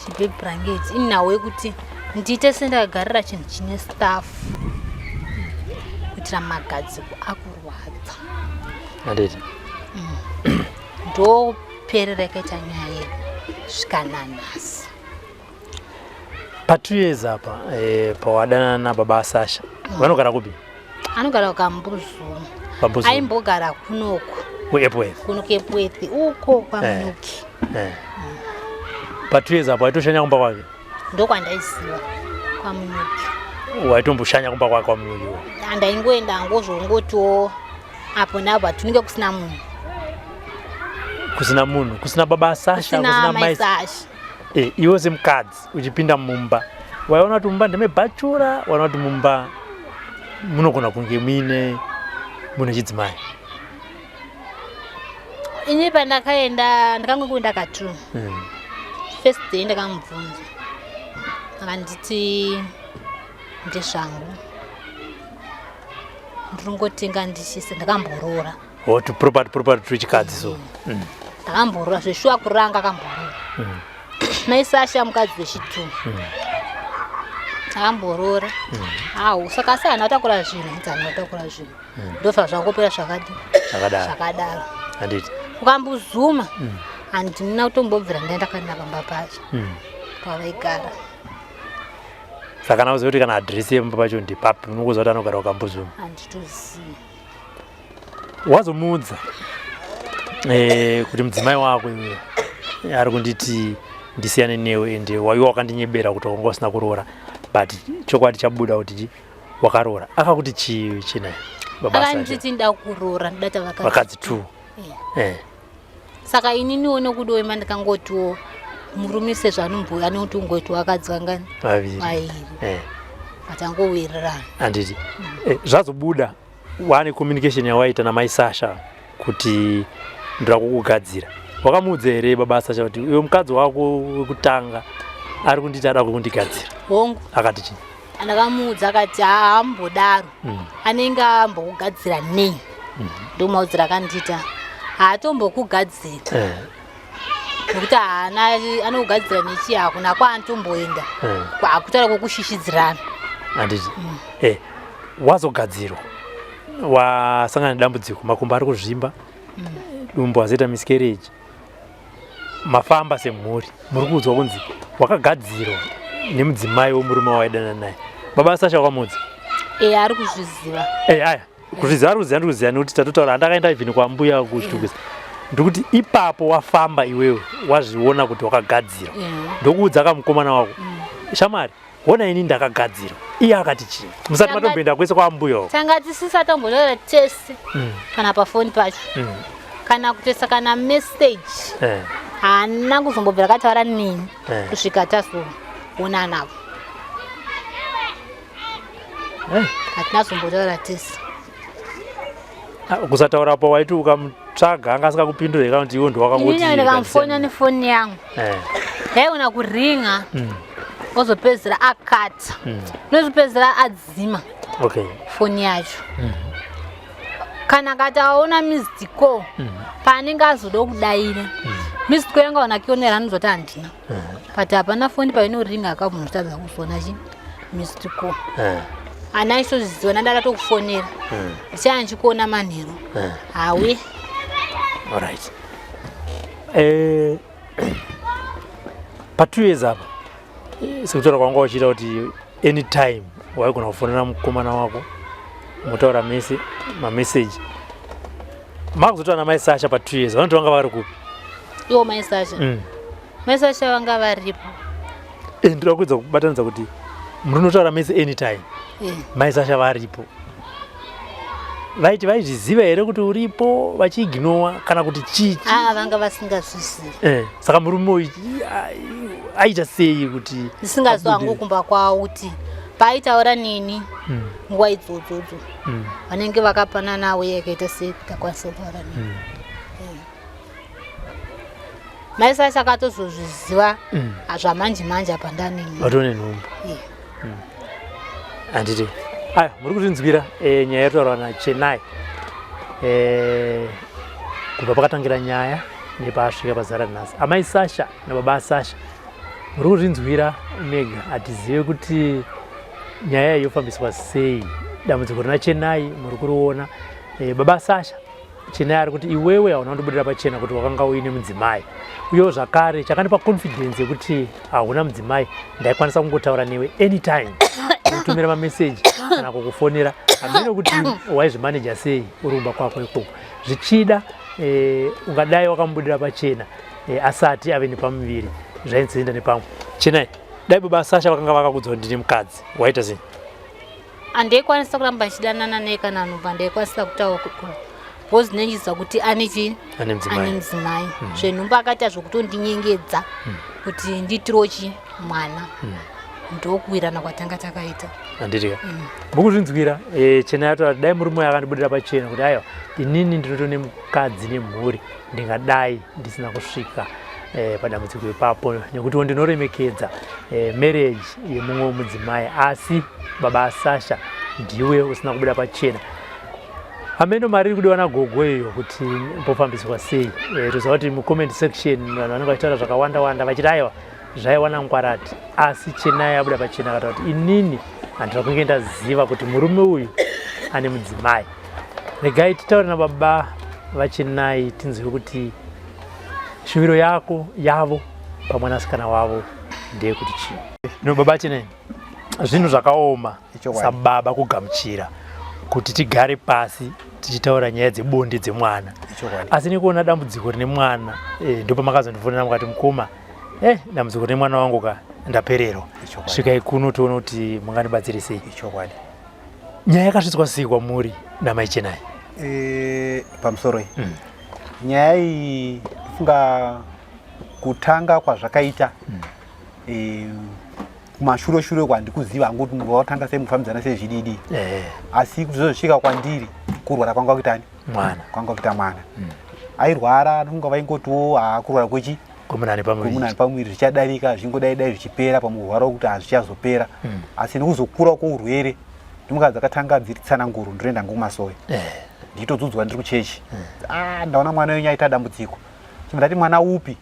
chibhebhurangeti, inhau yekuti ndiite sendakagarira chinhu chine staff kuitira magadziko akurwadza. Handiti. Ndoperera yakaita nyaya yedu svika nanhasi. Pa2 years apa, pawadanana nababa Sasha, vanogara kupi? Anogara kuKambuzuma. Kambuzuma. Aimbogara kunoku. KuEpworth. Kuno kuEpworth uko kwaMunyuki. Pa2 years apo waitoshanya kumba kwake? Ndokwandaiziva, kwaMunyuki. Waitomboshanya kumba kwake kwaMunyuki? Andaingoenda ngozvongotiwo apo neapo, hatinenge kusina munhu. Kusina munhu, kusina baba Sasha? Kusina. Kusina mai mai. Sasha. Iwe semukadzi uchipinda mumba, waiona kuti mumba ndemebhachura? Waiona kuti mumba munogona kunge muine munhu wechidzimai? Ini pandakaenda, ndakangokuenda katu. First day ndakamubvunza, akanditi ndezvangu, ndiringotenga ndichise, ndakamboroora. Oh, tuproperty, property twechikadzi so. Ndakamboroora zveshuwa, kuranga akamboroora. Mai Sasha mukadzi wechitu, akamboroora au saka, asi haana kutakura zvinhu, hanzi haana kutakura zvinhu, ndobva zvangopera zvakadi. Zvakadaro. Zvakadaro. Handiti. KuKambuzuma handina kutombobvira ndaenda kana pamba pacho pavaigara. Saka kana uziva kuti kana adhiresi yemumba pacho ndipapi, unongoziva kuti anogara kuKambuzuma? Handitozivi. Wazomuudza kuti mudzimai wako iwe ari kunditi ndisiyane newe, ende waiwa wakandinyebera kuti wanga usina kuroora, but chokwadi chabuda kuti chi Wakaroora. Akakuti chii Chenai? Baba Sasha. Akanditi ndida kuroora, ndida vakadzi. Vakadzi 2. Yeah. Saka ininiwo nekudoima ndikangotiwo murume sezvanombouya anoti ungoiti wakadzi vangani? Vaviri. Vatangowirirana. Handiti. Zvazobuda wane communication yawaita namai Sasha kuti ndoda kukugadzira. Wakamuudza here baba Sasha kuti iwe mukadzi wako wekutanga ari kunditi ada kundigadzira? Hongu. Akati chii? Ndakamuudza akati haambodaro. Anenge ambokugadzira nei? Ndomaudzira akandiita haatombokugadzira. Nekuti haana anokugadzira nechii, hakuna kwaanotomboenda. Hakutaura kwokushishidzirana. Handiti. Wazogadzirwa wasangana nedambudziko, makumbo ari kuzvimba, dumbu azoita miscarriage, mafamba semhuri, muri kuudzwa kunzi wakagadzirwa nemudzimai wemurume wawaidana naye. Baba Sasha wakamuudza? Ari kuzviziva. Aya kuzviziva, ari kuziva, ndikuziva nekuti tatotaura, handakaenda even kwambuya kuchitukisa. Ndikuti ipapo wafamba iwewe wazviona kuti wakagadzirwa, ndokuudza kamukomana wako, shamwari, hona ini ndakagadzirwa. Iye akati chii? Musati matomboenda kwese kwambuya uko. Tanga tisisatombotaura tese kana pafoni pacho, kana kutoisa kana message. Haana kuzombobvira akataura neni kusvika tazoonana navo. Hatina zombotaura tese. Kusataura po waiti ukamutsvaga anga asingakupindure kana kuti iwe ndowakangoti? Inini ndikamufona nefoni yangu, ndaiona kuringa, ozopedzera akata, nozopedzera adzima foni yacho. Kana akati aona missed call, paanenge azoda kudaira missed call yanga ona kionera, anozoti handina, but hapana foni painoringa akamunotadza kuzona chi missed call. Ana isozviziva, ndakatokufonera ndichaya ndichikuona manheru, hawi. Alright. Pa 2 years apa, sekutaura kwanga uchiita kuti anytime waigona kufonera mukomana wako motaura mese mameseji, makuzotaura namai Sasha pa 2 years, vanoti vanga vari kupi? Iwo mai Sasha? Mai Sasha vanga varipo. Ndoda kuedza kubatanidza kuti munotaura mese anytime, mai Sasha varipo, vaiti vaizviziva here kuti uripo vachiignowa kana kuti chii? Aa, vanga vasingazvizivi. Saka murume uyu aita sei kuti Ndisingaziva hangu kumba kwavo kuti paaitaura neni nguva idzodzodzo vanenge vakapanana uye yakaita sei kuti akwanise kutaura neni. Mai Sasha akatozozviziva zvamanje manje apa ndanini. Watone nhumbu? Handiti. Aya, muri kuzvinzwira nyaya yataurwa naChenai, kubva pakatangira nyaya nepaasvika pazara nhasi. Amai Sasha nababa Sasha, muri kuzvinzwira mega. Hatizive kuti nyaya iyi yofambiswa sei. Dambudziko rina Chenai muri kuriona. Baba Sasha, Chenai ari kuti iwewe hauna kundobudira pachena kuti wakanga uine mudzimai, uyewo zvakare chakandipa confidence yekuti hauna mudzimai, ndaikwanisa kungotaura newe anytime, kutumira mameseji kana kukufonera. Hameno kuti waizvimaneja sei uri kumba kwako ikoko. Zvichida ungadai wakamubudira pachena asati ave nepamuviri, zvainzoenda nepamwe. Chenai, dai baba Sasha vakanga vakakudza kuti ndine mukadzi, waita sei? Handaikwanisa kuramba ndichidanana naye kana nhumbu. Handaikwanisa kutaura because ndinenjiziva kuti ane chi Ane mudzimai. Ane mudzimai. Zvenhumbu akaita zvokutondinyengedza kuti ndiitirewo chi mwana, ndokuwirana kwatanga takaita. Handiti ka, mukuzvinzwira. Chenai ataura kuti dai murume uyu akandibudira pachena kuti aiwa, inini ndinotone mukadzi nemhuri, ndingadai ndisina kusvika padambudziko ipapo, nekutiwo ndinoremekedza marriage yemumwe wemudzimai. Asi baba Sasha, ndiwe usina kubuda pachena. Hameno mari iri kudiwa nagogo iyo kuti mbofambiswa sei. Toziva kuti mucomment section vanhu vanenge vachitaura zvakawanda wanda vachiti aiwa, zvaiwana ngwarati. Asi Chenai abuda pachena akataura kuti inini handina kunge ndaziva kuti murume uyu ane mudzimai. Regai titaure nababa vaChenai tinzwe kuti shuviro yako yavo pamwanasikana wavo ndeyekuti chii. No, baba Chenai, zvinhu zvakaoma sababa kugamuchira kuti tigare pasi tichitaura nyaya dzebonde dzemwana, asi nekuona dambudziko rine mwana, ndopamakazondifonera mukati, "Mukoma, dambudziko rine mwana wangu ka, ndapererwa, svikai kuno tione kuti mungandibatsire sei." Ichokwadi. Nyaya yakasvitswa sei kwamuri namai Chenai? Pamusoro iyi nyaya iyi, ndofunga kutanga kwazvakaita kumashure shure kwandikuziva hangu kuti munhu wakatanga sei, mufambidzana sei, zvididi. Asi kuti zvozosvika kwandiri, kurwara kwanga kuitani? Mwana. Kwanga kuita mwana airwara. Ndofunga vaingotiwo haakurwara kwechi kwemunhu ane pamuviri. Kwemunhu ane pamuviri, zvichadarika, zvingodai dai zvichipera pamurwara wekuti hazvichazopera. Asi nekuzokura kwourwere, ndimukadzi dzakatanga dziri tsananguro, ndinoenda ngokumasowe. Ndichitodzudzwa ndiri kuchechi. Ah, ndaona mwana wenyu aita dambudziko. Chimwe ndati, mwana upi?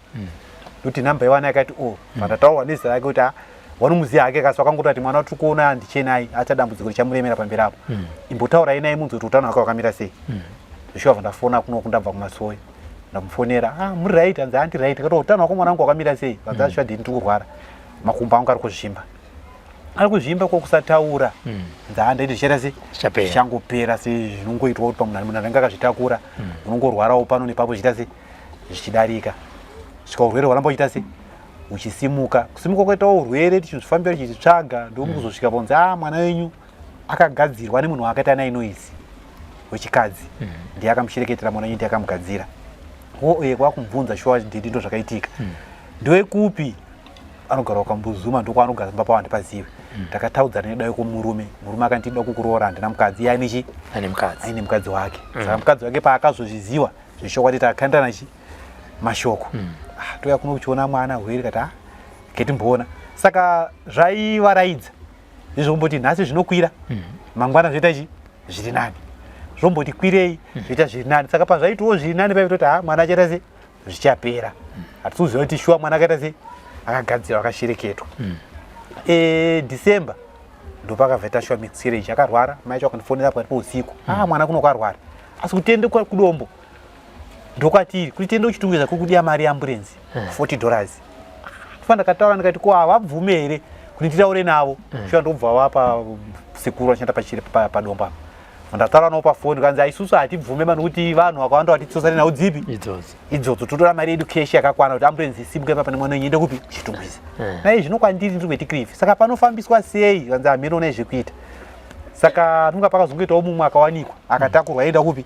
Ndoti nhamba yewana yakati o vandataurwa nezita rake kuti, ah, wanomuziva hake, kasi wakangoti ati mwana watiri kuona ndichenai aita dambudziko richamuremera pamberi apo. Imbotaurai naye munzi kuti utano hwake hwakamira sei. Zvishuwa ndafona kuno kundabva kumasowe, ndamufonera, ah, muri right? Hanzi, handi right. Kati, utano hwako mwana wangu hwakamira sei? Vanzi, ashuwa ndini ndiri kurwara, makumbo angu ari kuzvimba, ari kuzvimba kwokusataura. Nzi, handaiti zvichaita sei? Zvichapera. Zvichangopera sezvinongoitwa kuti pamunhu munhu anenge akazvitakura, unongorwarawo pano nepapo, zvichiita sei, zvichidarika, svika urwere hwaramba uchiita sei, uchisimuka. Kusimuka kwaitawo urwere, tichizvifambira, tichitsvaga, ndomukuzosvika ponzi, a mwana wenyu akagadzirwa nemunhu waakaita naye noise wechikadzi, ndiye akamushereketera mwana wenyu, ndiye akamugadzira. Wo kwakumubvunza, shuwa ndidi ndo zvakaitika. Ndewekupi? Anogara kambuzuma, ndokwaanogara pamba pawo handipazive. Takataudzana nedai kumurume, murume akandida kukuroora, handina mukadzi, iye aine chi Ane mukadzi. Aine mukadzi wake. Saka mukadzi wake paakazozviziwa zvechokwadi, takakandana chi mashoko. Ah, touya kuno kuchiona mwana hweri, kati, ah, ketimboona. Saka zvaivaraidza izvomboti nhasi zvinokwira, mangwana zvoita chi zviri nani, zvomboti kwirei, zvoita zviri nani. Saka pazvaitiwo zviri nani, paitoti, ha, mwana achaita sei, zvichapera. Hatisi kuziva kuti shuwa mwana akaita sei, akagadzirwa, akashereketwa. December ndopakabva shuwa miscarriage, akarwara. Mai acho akandifonera pakati pousiku, ah, mwana kuno kwarwara, asi kutende kudombo ndokwatiri kuti tiende kuchitungwiza kuri kudiwa mari yeambulensi, $40. Tofa ndakataura, ndikati, ko havabvume here kuti nditaure navo? Shuwa ndobva vapa sekuru vachishanda pachiri padombo apa. Ndataura navo pafoni, kanzi, aisusu hatibvume mani, kuti vanhu vakawanda vatitsosane nhau dzipi idzodzo. Idzodzo. Totora mari yedu cash yakakwana kuti ambulensi isimuke papa nemwana wenyu ende kupi? Kuchitungwiza. Nai zvino kwandiri ndiri kuEtiklif, saka panofambiswa sei? Kanzi, hameno, onai zvekuita. Saka nunga pakazongoitawo mumwe akawanikwa, akatakurwa aenda kupi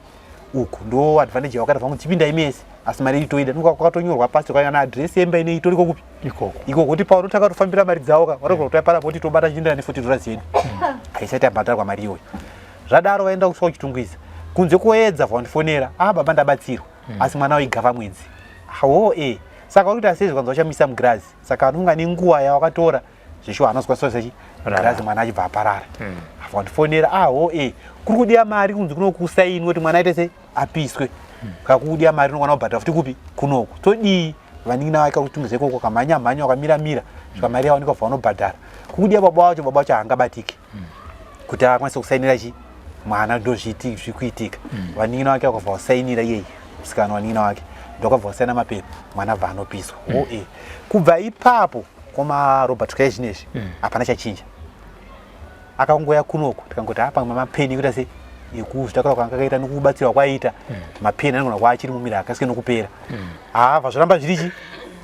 uku. Ndo advantage yawakata vangu, chipindai mese, asi mari yedu toida. Nunga kwakatonyorwa pasi kana adresi yemba inei itoriko kupi? Ikoko. Iko kuti paunotanga kutofambira mari dzavo ka, vanogona kutoya parapo kuti tobata chiendera ne$40 yedu haisati yabhadharwa mari iyoyo. Zvadaro vaenda kusvika kuchitungwiza, kunze kuedza, vandifonera, ah, baba, ndabatsirwa, asi mwana waigava mwedzi wo e. Saka uri kuita sei? Zvikanzi vachamisa mugirazi. Saka anonga nenguva yawakatora zveshuwa anozwa sechi girazi, mwana achibva aparara. Vandifonera, ah, ho e, kuri kudiwa mari kunzi kunokusainwe kuti mwana aite sei, apiswe. Kakudiwa mari, unokwana kubhadhara futi kupi kunoku, todii? Vanin'ina vake kuchitungwiza ikoko kamhanya mhanya, wakamira mira, svika mari yawanikwa, bva vanobhadhara. Kukudiwa baba wacho, baba wacho haangabatiki kuti akwanise kusainira chi mwana. Ndo zviri kuitika. Vanin'ina wake vakabva vasainira, iyeye musikana wanin'ina wake ndokabva vasaina mapepa, mwana bva anopiswa. O e, kubva ipapo koma Robert kai zvinezvi hapana chachinja. Akangoya kunoku, tikangoti, apa mapeni ekuita sei, ekuzvitakura kwanga kaita nekubatsirwa kwaita, mapeni anogona kuva achiri mumiri, akasike nokupera. Haabva zvoramba zvirichi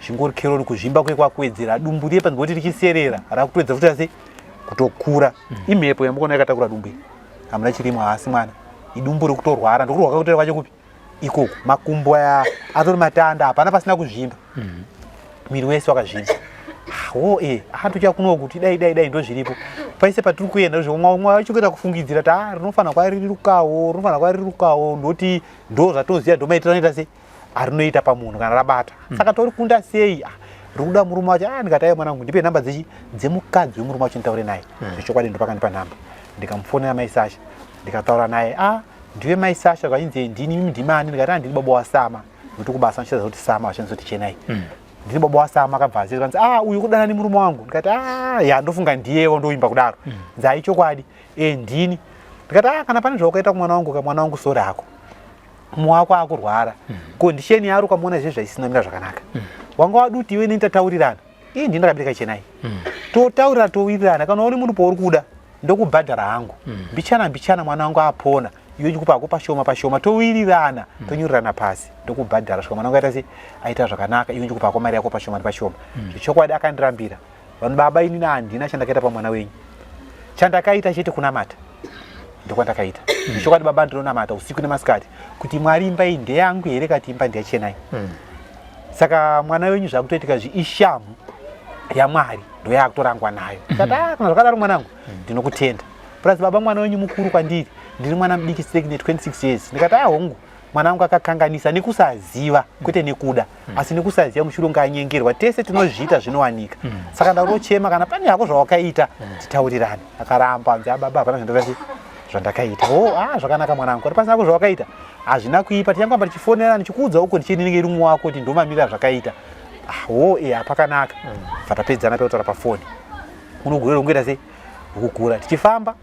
zvingori keroni, kuzvimba kwe kwakuwedzera, dumbu riye panzvimbo kuti richiserera rakutowedzera futi sei kutokura. Imhepo yamukuona yakatakura dumbu iri, hamuna chirimo, haasi mwana, idumbu rikutorwara. Ndokurwa kwakutera kwacho kupi ikoko, makumbo aya atori matanda, hapana pasina kuzvimba, miri wese wakazvimba. Wo e, atocha kuno kuti dai dai dai ndozviripo paise patiri kuenda. Zvomwe vachikuita kufungidzira kuti, ah, rinofanira kwarirukawo, rinofanira kwarirukawo, ndoti ndo zvatoziva, ndomaitiro anoita sei arinoita pamunhu kana rabata. Saka tori kunda sei? Ah, rikuda murume wacho. Ah, ndikati, aiwa mwanangu, ndipe namba dzechi dzemukadzi wemurume wacho nditaure naye. Zvechokwadi ndopakandipa namba, ndikamufonera mai Sasha, ndikataura naye. Ah, ndiwe mai Sasha? Kainzi, ndini, mimi ndimani? Ndikati, ah, ndini baba wasama, nokuti kubasa vachiratidza kuti Sama, vachandisa kuti Chenai. Ndini baba wasama. Akabva aziva, kanzi, ah, uyu kudana nemurume wangu. Ndikati, ah, ya, ndofunga ndiyewo, ndoimba kudaro. Nzi, ai chokwadi, e, ndini. Ndikati, ah, kana pane zvaukaita kumwana wangu ka, mwana wangu, sori hako, mumwe wako akurwara, condition yaari ukamuona zve zvaisina mira zvakanaka. Wanga waduti iwe neni tataurirana, ii ndini ndakabereka Chenai, totaurira, towirirana. Kana uri munhu pauri kuda, ndokubhadhara hangu mbichana mbichana, mwana wangu apona, iwe chikupa hako pashoma pashoma, towirirana, tonyorerana pasi, ndokubhadhara svika mwana wangu aita sei, aita zvakanaka, iwe chikupa hako mari yako pashoma nepashoma. Zvechokwadi akandirambira. Vanhu, baba, inini handina chandakaita pamwana wenyu, chandakaita chete kunamata. Ndokwandakaita. Chokwadi baba, ndinonamata usiku nemasikati kuti Mwari, imba iyi ndeyangu here kati imba ndeyaChenai? Saka mwana wenyu zvakutoitika zvi ishamu yaMwari, ndoyakutorangwa nayo. Ndikati, "Ah, kana zvakadaro mwanangu, ndinokutenda. Plus baba, mwana wenyu mukuru kwandiri, ndiri mwana mudiki seki ne26 years." Ndikati, "Ah, hongu, mwana wangu akakanganisa nekusaziva, kwete nekuda, asi nekusaziva. Mushure unganyengerwa, tese tinozviita, zvinowanika. Saka ndakutochema, kana pane hako zvawakaita, titaurirane." Akaramba, anzi, "Ababa, hapana zvandakati zvandakaita." "O, ah, zvakanaka mwanangu, kana pasina hako zvawakaita, hazvina kuipa. Tichangoramba tichifonerana, ndichikuudza uko ndichinenge iri mumwe wako kuti ndomamirira zvakaita." "Ah, o e, hapakanaka." Vatapedzana pekutaura pafoni, unogurira ungoita sei kukura, tichifamba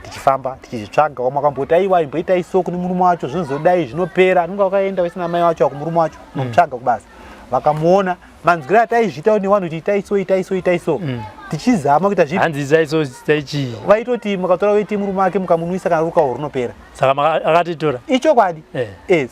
tichifamba tichizvitsvaga. Wamwe akamboti, "Aiwa, imboitai so kune murume wacho, zvinozodai zvinopera." Anonge wakaenda wese namai wacho kumurume wacho, unomutsvaga kubasa, vakamuona. Manzwiro ataizviitawo nevanhu kuti itai so, itai so, itai so, tichizama kuita zvipi. Hanzi itai so, itai chii? Vaitoti mukatora weti murume wake mukamunwisa, kana rukawo runopera. Saka akatitora? Ichokwadi.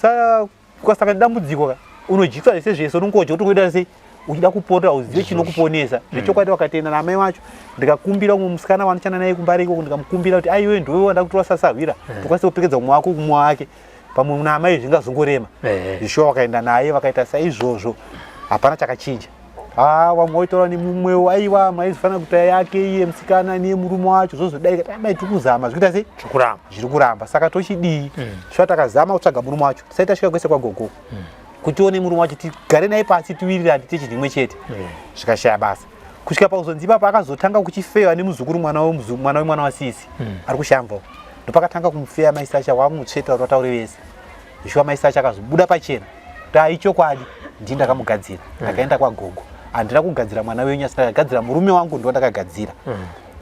Saka ukasangana nedambudziko ka, unodyiswa zvese zvese, unongodya kuti kuita sei, uchida kupota, uzive chinokuponesa zvechokwadi. Wakatenda namai wacho, ndikakumbira umwe musikana wanoshanda naye kumbare ikoko, ndikamukumbira kuti, "Aiwe, ndiwe wanda kutora sasahwira, tokwanisa kupekedza umwe wako kumwe wake, pamwe naamai zvingazongorema." Zvishuwa wakaenda naye, vakaita saizvozvo, hapana chakachinja. Ah, vamwe waitaura nemumwewo, "Aiwa, maizofanira kuita yake iye musikana niye murume wacho, zvozodai." Kati, "Amai, tiri kuzama, zvikuita sei?" Zvikuramba. Zviri kuramba, saka tochidii? Shuwa takazama kutsvaga murume wacho, tisati tasvika kwese kwagogo, kuti tione murume wacho, tigare naye pasi, tiwirirane, tiite chinhu imwe chete. Zvikashaya basa kusvika pakuzonzi ipapo akazotanga kuchifewa nemuzukuru, mwana mwana wemwana wasisi ari kushamva. Ndopakatanga kumufeya mai Sasha, wamutsveta kuti vataure vese. Zvishuwa mai Sasha akazobuda pachena kuti, "Aichokwadi, ndii ndakamugadzira. Ndakaenda kwagogo, handina kugadzira mwana wenyu, asi ndakagadzira murume wangu, ndo ndakagadzira.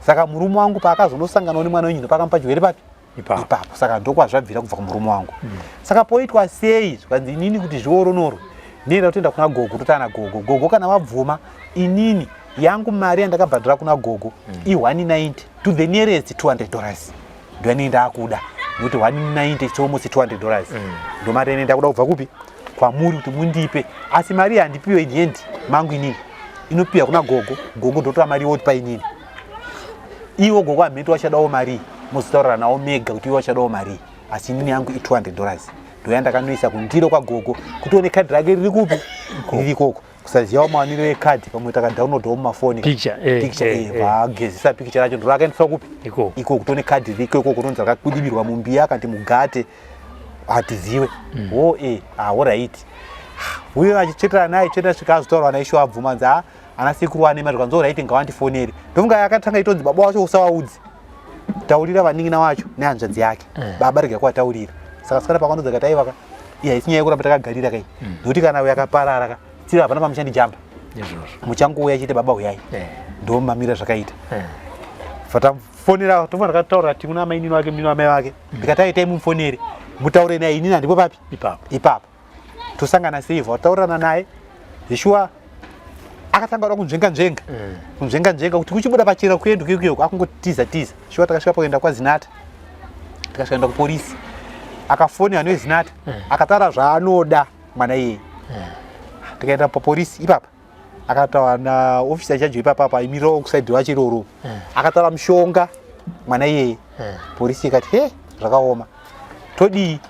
Saka murume wangu paakazonosanganawo nemwana wenyu, ndopakamupa chirwere papi?" Ipapo. "Ipapo. Saka ndokwazvabvira kubva kumurume wangu. Saka poitwa sei?" Zvikanzi, "Inini kuti zvioronorwe, ndinoenda kutoenda kuna gogo, totana gogo. Gogo kana vabvuma, inini yangu mari yandakabhadhara kuna gogo i190 to the nearest $200, ndoyanei ndakuda, nokuti 190 it's almost $200. Ndo mari yanei ndakuda kubva kupi kwamuri kuti mundipe. Asi mari handipiwe in hand mangu inini, inopiwa kuna gogo. Gogo ndotora mari yotipa inini. Iwo gogo hamheti wachadawo mari, mozotaurira nawo mega kuti iwo wachadawo mari, asi inini yangu i$200, ndoyandakanoisa kundiro kwagogo kuti one kadhi rake riri kupi, riri ikoko. Kusazivawo mawaniro ekadhi, pamwe takadownloadawo mumafoni Picture, picture, vagezisa picture racho, ndorakaendeswa kupi? Ikoko. Ikoko, kuti one kadhi ririko ikoko, rinonzi rakakwidibirwa mumbiya kanti mugate, hatiziwe wo. Ah, alright." Uye achitsvetera naye, tsvetera, svika azotaurwa naye, shuwa abvuma, nzi, "Ah, ana sekuru ane mari." Zvikanzi, "Alright, ngawandifonere." Ndofunga yakatanga itonzi, "Baba wacho usawaudze, taurira vanin'ina wacho nehanzvadzi yake. Baba rega kuwataurira." Saka sikana pakanodza kati, "Aivaka, iya haisi nyaya yekuramba takagarira kai, nokuti kana yakaparara ka, tsira hapana pamuchandijamba." Izvozvo. Muchangouya chete, baba huyai. Ndo mamira zvakaita. Vatafonera, tofanira takataura ti kuna mainini wake, munini wamai vake. Ndikati, "Aitai mumufonere, mutaure naye, inini handipo papi." Ipapo. Ipapo tosangana sei? Wataurirana naye zvishuwa, akatanga kuda kunzvenga nzvenga, kunzvenga nzvenga kuti kuchibuda pachena kuendu kuikuyoko, akungotiza tiza. Shuwa takasvika pakuenda kwaZinata, tikasvika kuenda kupolisi, akafonera neZinata, akataura zvaanoda mwana iyeye. Tikaenda papolisi ipapa, akataura naofisa chajo ipapa, aimirirawo kusaidhi wacho iroro, akataura mushonga mwana iyeye. Polisi ikati, "He, zvakaoma, todii?"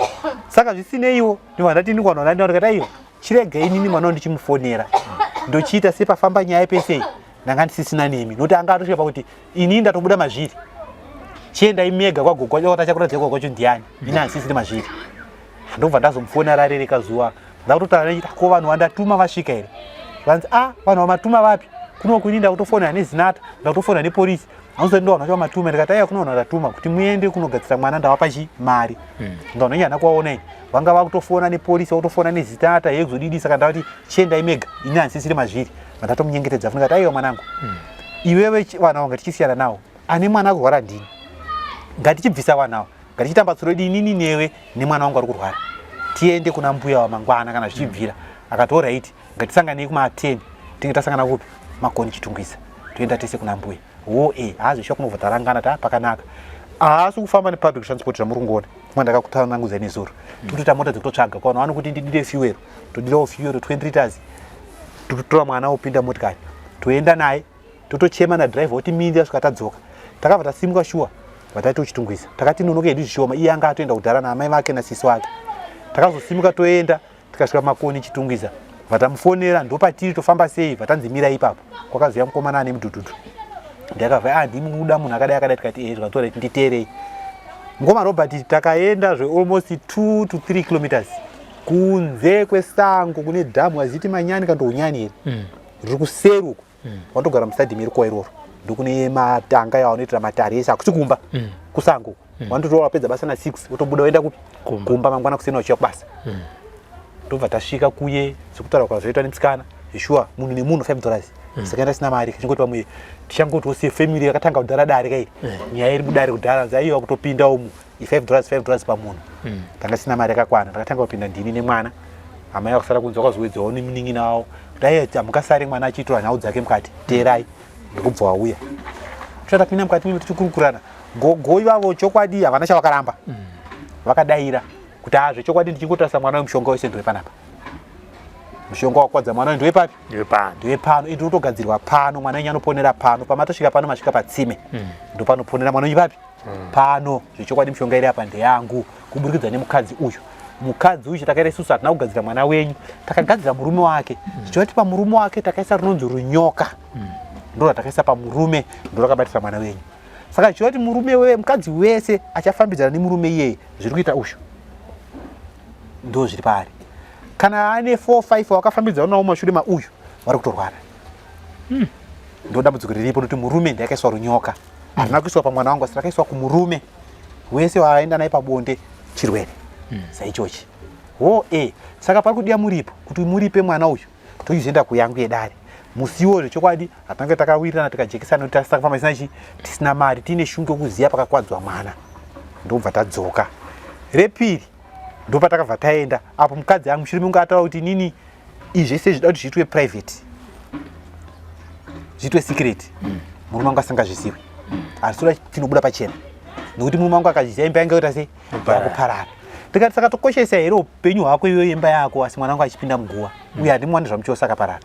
Saka zvisineiwo, ndibva ndati ini kwanhu ndati, ndikati, "Aiwa, chirega inini mwana ndichimufonera, ndochiita sepafamba nyaya pesei, ndanga ndisisina nemi, nokuti anga atosvika pakuti inini ndatobuda mazviri. Chiendai mega kwagogo wacho, tachakuratidza gogo wacho ndiani, ini handisisiri mazviri." Ndobva ndazomufonera rarereka zuva, ndakutotaura nechiti, "Ko vanhu vandatuma vasvika here?" Vanzi, "A, vanhu vamatuma vapi? Kuno kuini ndakutofonera neZinata, ndakutofonera nepolisi, hausati ndo vanhu vacho vamatuma." Ndikati, "Aiwa, kuna vanhu vandatuma kuti muende kunogadzira mwana, ndavapa chi mari." Ndaona nyana kuvaona ini, vanga vakutofona nepolisi, vakutofona neZitata yekuzodidi. Saka ndavati, "Chiendai mega, ini handisisiri mazviri." Vandatomunyengetedza futi, ndikati, "Aiwa mwanangu, iwewe vanhu ava ngatichisiyana nawo, ane mwana akurwara ndini, ngatichibvisa vanhu ava, ngatichitamba tsuro yedu inini newe nemwana wangu ari kurwara, tiende kuna mbuya wamangwana kana zvichibvira." Akati, "Alright, ngatisanganei kuma10, tinge tasangana kupi? Makoni, Chitungwiza, toenda tese kuna mbuya." Wo e haazvishuwa kunobva tarangana ta pakanaka. Haasi kufamba nepublic transport zvamuri kungoona, kuma ndakakutsanangudzai nezuro. Tikutoita mota dzekutotsvaga kwavanhu vanokuti ndidire fuel, todirawo fuel 20 liters, tototora mwana wopinda motikari, toenda naye, totochema nadhiraivha kuti mirira svika tadzoka. Takabva tasimuka shuwa. Vatati uchitungwiza takati nonoke hedu zvishoma, iye anga atoenda kudhara naamai vake nasisi wake. Takazosimuka toenda, tikasvika Makoni Chitungwiza, vatamufonera ndopatiri tofamba sei, vatanzi mira ipapo. Kwakazoya mukomana ane mudhudhudhu, ndakabva ah ndimi kuda munhu akadai akadai, tikati eh, zvikanzi alright nditeerei. Mukoma Robert, takaenda zve almost 2 to 3 kilometers kunze kwesango kune dhamu aziti manyani kandohunyani here riri kuseri uko Watogara mustadium iri kwa iroro, ndokune matanga yawanoitira matare ese, hakusi kumba, kusango uko. Wanototora wapedza basa na 6 wotobuda woenda kupi? Kumba. Kumba mangwana kuseni wachiya kubasa. Ndobva tasvika kuye, sekutaura kwazvoitwa nemusikana, sure munhu nemunhu $5. Saka enda sina mari, tichingoti pamwe tichangotiwo sefamily yakatanga kudhara dare kairi, nyaya iri mudare kudhara, nzi aiwa kutopinda umu $5, $5 pamunhu. Tanga tisina mari yakakwana, takatanga kupinda ndini nemwana, amai vakusara kunze, vakazowedzawo nemunin'ina wavo kuti aiwa hamukasare mwana achiitirwa nhau dzake mukati, teerai. Ndokubva wauya tisati tapinda mukati mime tichikurukurana, gogo ivavo chokwadi havana chavakaramba, vakadaira kuti haa zvechokwadi ndichingotarisa mwana wemushonga wese ndowe panapa, mushonga wakwadza mwana uyu ndowe papi? Ndepano. Ndowe pano, ende unotogadzirwa pano, mwana wenyu anoponera pano, pamatosvika pano masvika patsime, ndopanoponera mwana wenyu papi? Pano. Zvechokwadi mishonga iri apa ndeyangu kuburikidza nemukadzi uyu. Mukadzi uyu chatakaita isusu hatina kugadzira mwana wenyu, takagadzira murume wake. Zvichivati pamurume wake takaisa runonzi runyoka, ndo ratakaisa pamurume, ndo rakabatisa mwana wenyu. Saka zvichivati murume we mukadzi wese achafambidzana nemurume iyeye, zviri kuita uyu ndo zviri paari. Kana ane 4 5 wakafambidzana nawo mashure mauyu vari kutorwara. Ndo dambudziko riripo, nokuti murume ndiye akaiswa runyoka, harina kuiswa pamwana wangu, asi rakaiswa kumurume wese waaenda naye pabonde, chirwere saichochi ho e. Saka pari kudiwa muripo kuti muripe mwana uyu, tochizoenda kuyangu yedare musiwo. Zvechokwadi hatinange takawirirana tikajekesana kuti takafamba tisina chi tisina mari, tiine shungu yekuziva pakakwadzwa mwana. Ndobva tadzoka repiri, ndopatakabva taenda apo mukadzi angu mushure mekunge ataura kuti inini izvi zvese zvida kuti zviitwe private, zviitwe secret, murume wangu asingazvizivi, asi tinobuda pachena, nekuti murume wangu akazviziva imba yange yoita sei? Yakuparara. Ndikati saka tokoshesa here upenyu hwako iwewe, imba yako, asi mwana wangu achipinda muguva uye handimuwani zvamuchose akaparara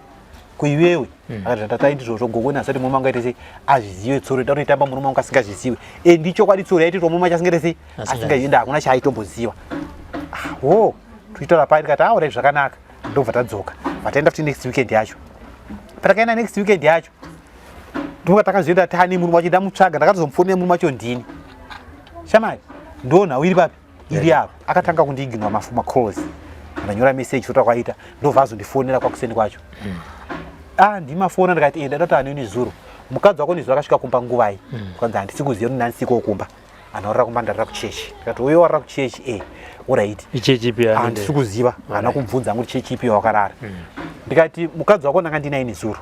kuiwewe? Akati zvatatai ndizvozvo gogo, nasati murume wangu aite sei azvizive, tsoro ida kutoitamba murume wangu asingazvizive. E ndichokwadi tsoro yaitoitwa murume wacho asingaite sei? Asingazivi, hakuna chaaitomboziva. Ah, ho tichitaura pai, ndikati aorai zvakanaka. Ndobva tadzoka, vataenda futi next weekend yacho. Patakaenda next weekend yacho ndoka takazoenda tani murume wacho ndamutsvaga, ndakatozomufonera murume wacho ndini, shamari ndo nhau iri papi iri apa. Akatanga kundiignora macalls, ndanyora message tota kwaita, ndobva azondifonera kwakuseni kwacho. Ah ndimafona, ndikati enda ndati anini zuro mukadzi wako nezuro akasvika kumba nguvai? Kwanzi handisi kuziva kuti ndandisiko kumba, anaurira kumba, ndarira kuchechi. Ndikati uyo warira kuchechi e alright. Ichechi ipi? Handisi kuziva, haana kubvunza hangu kuti chechi ipi wakarara. Ndikati mukadzi wako ndanga ndinaye nezuro.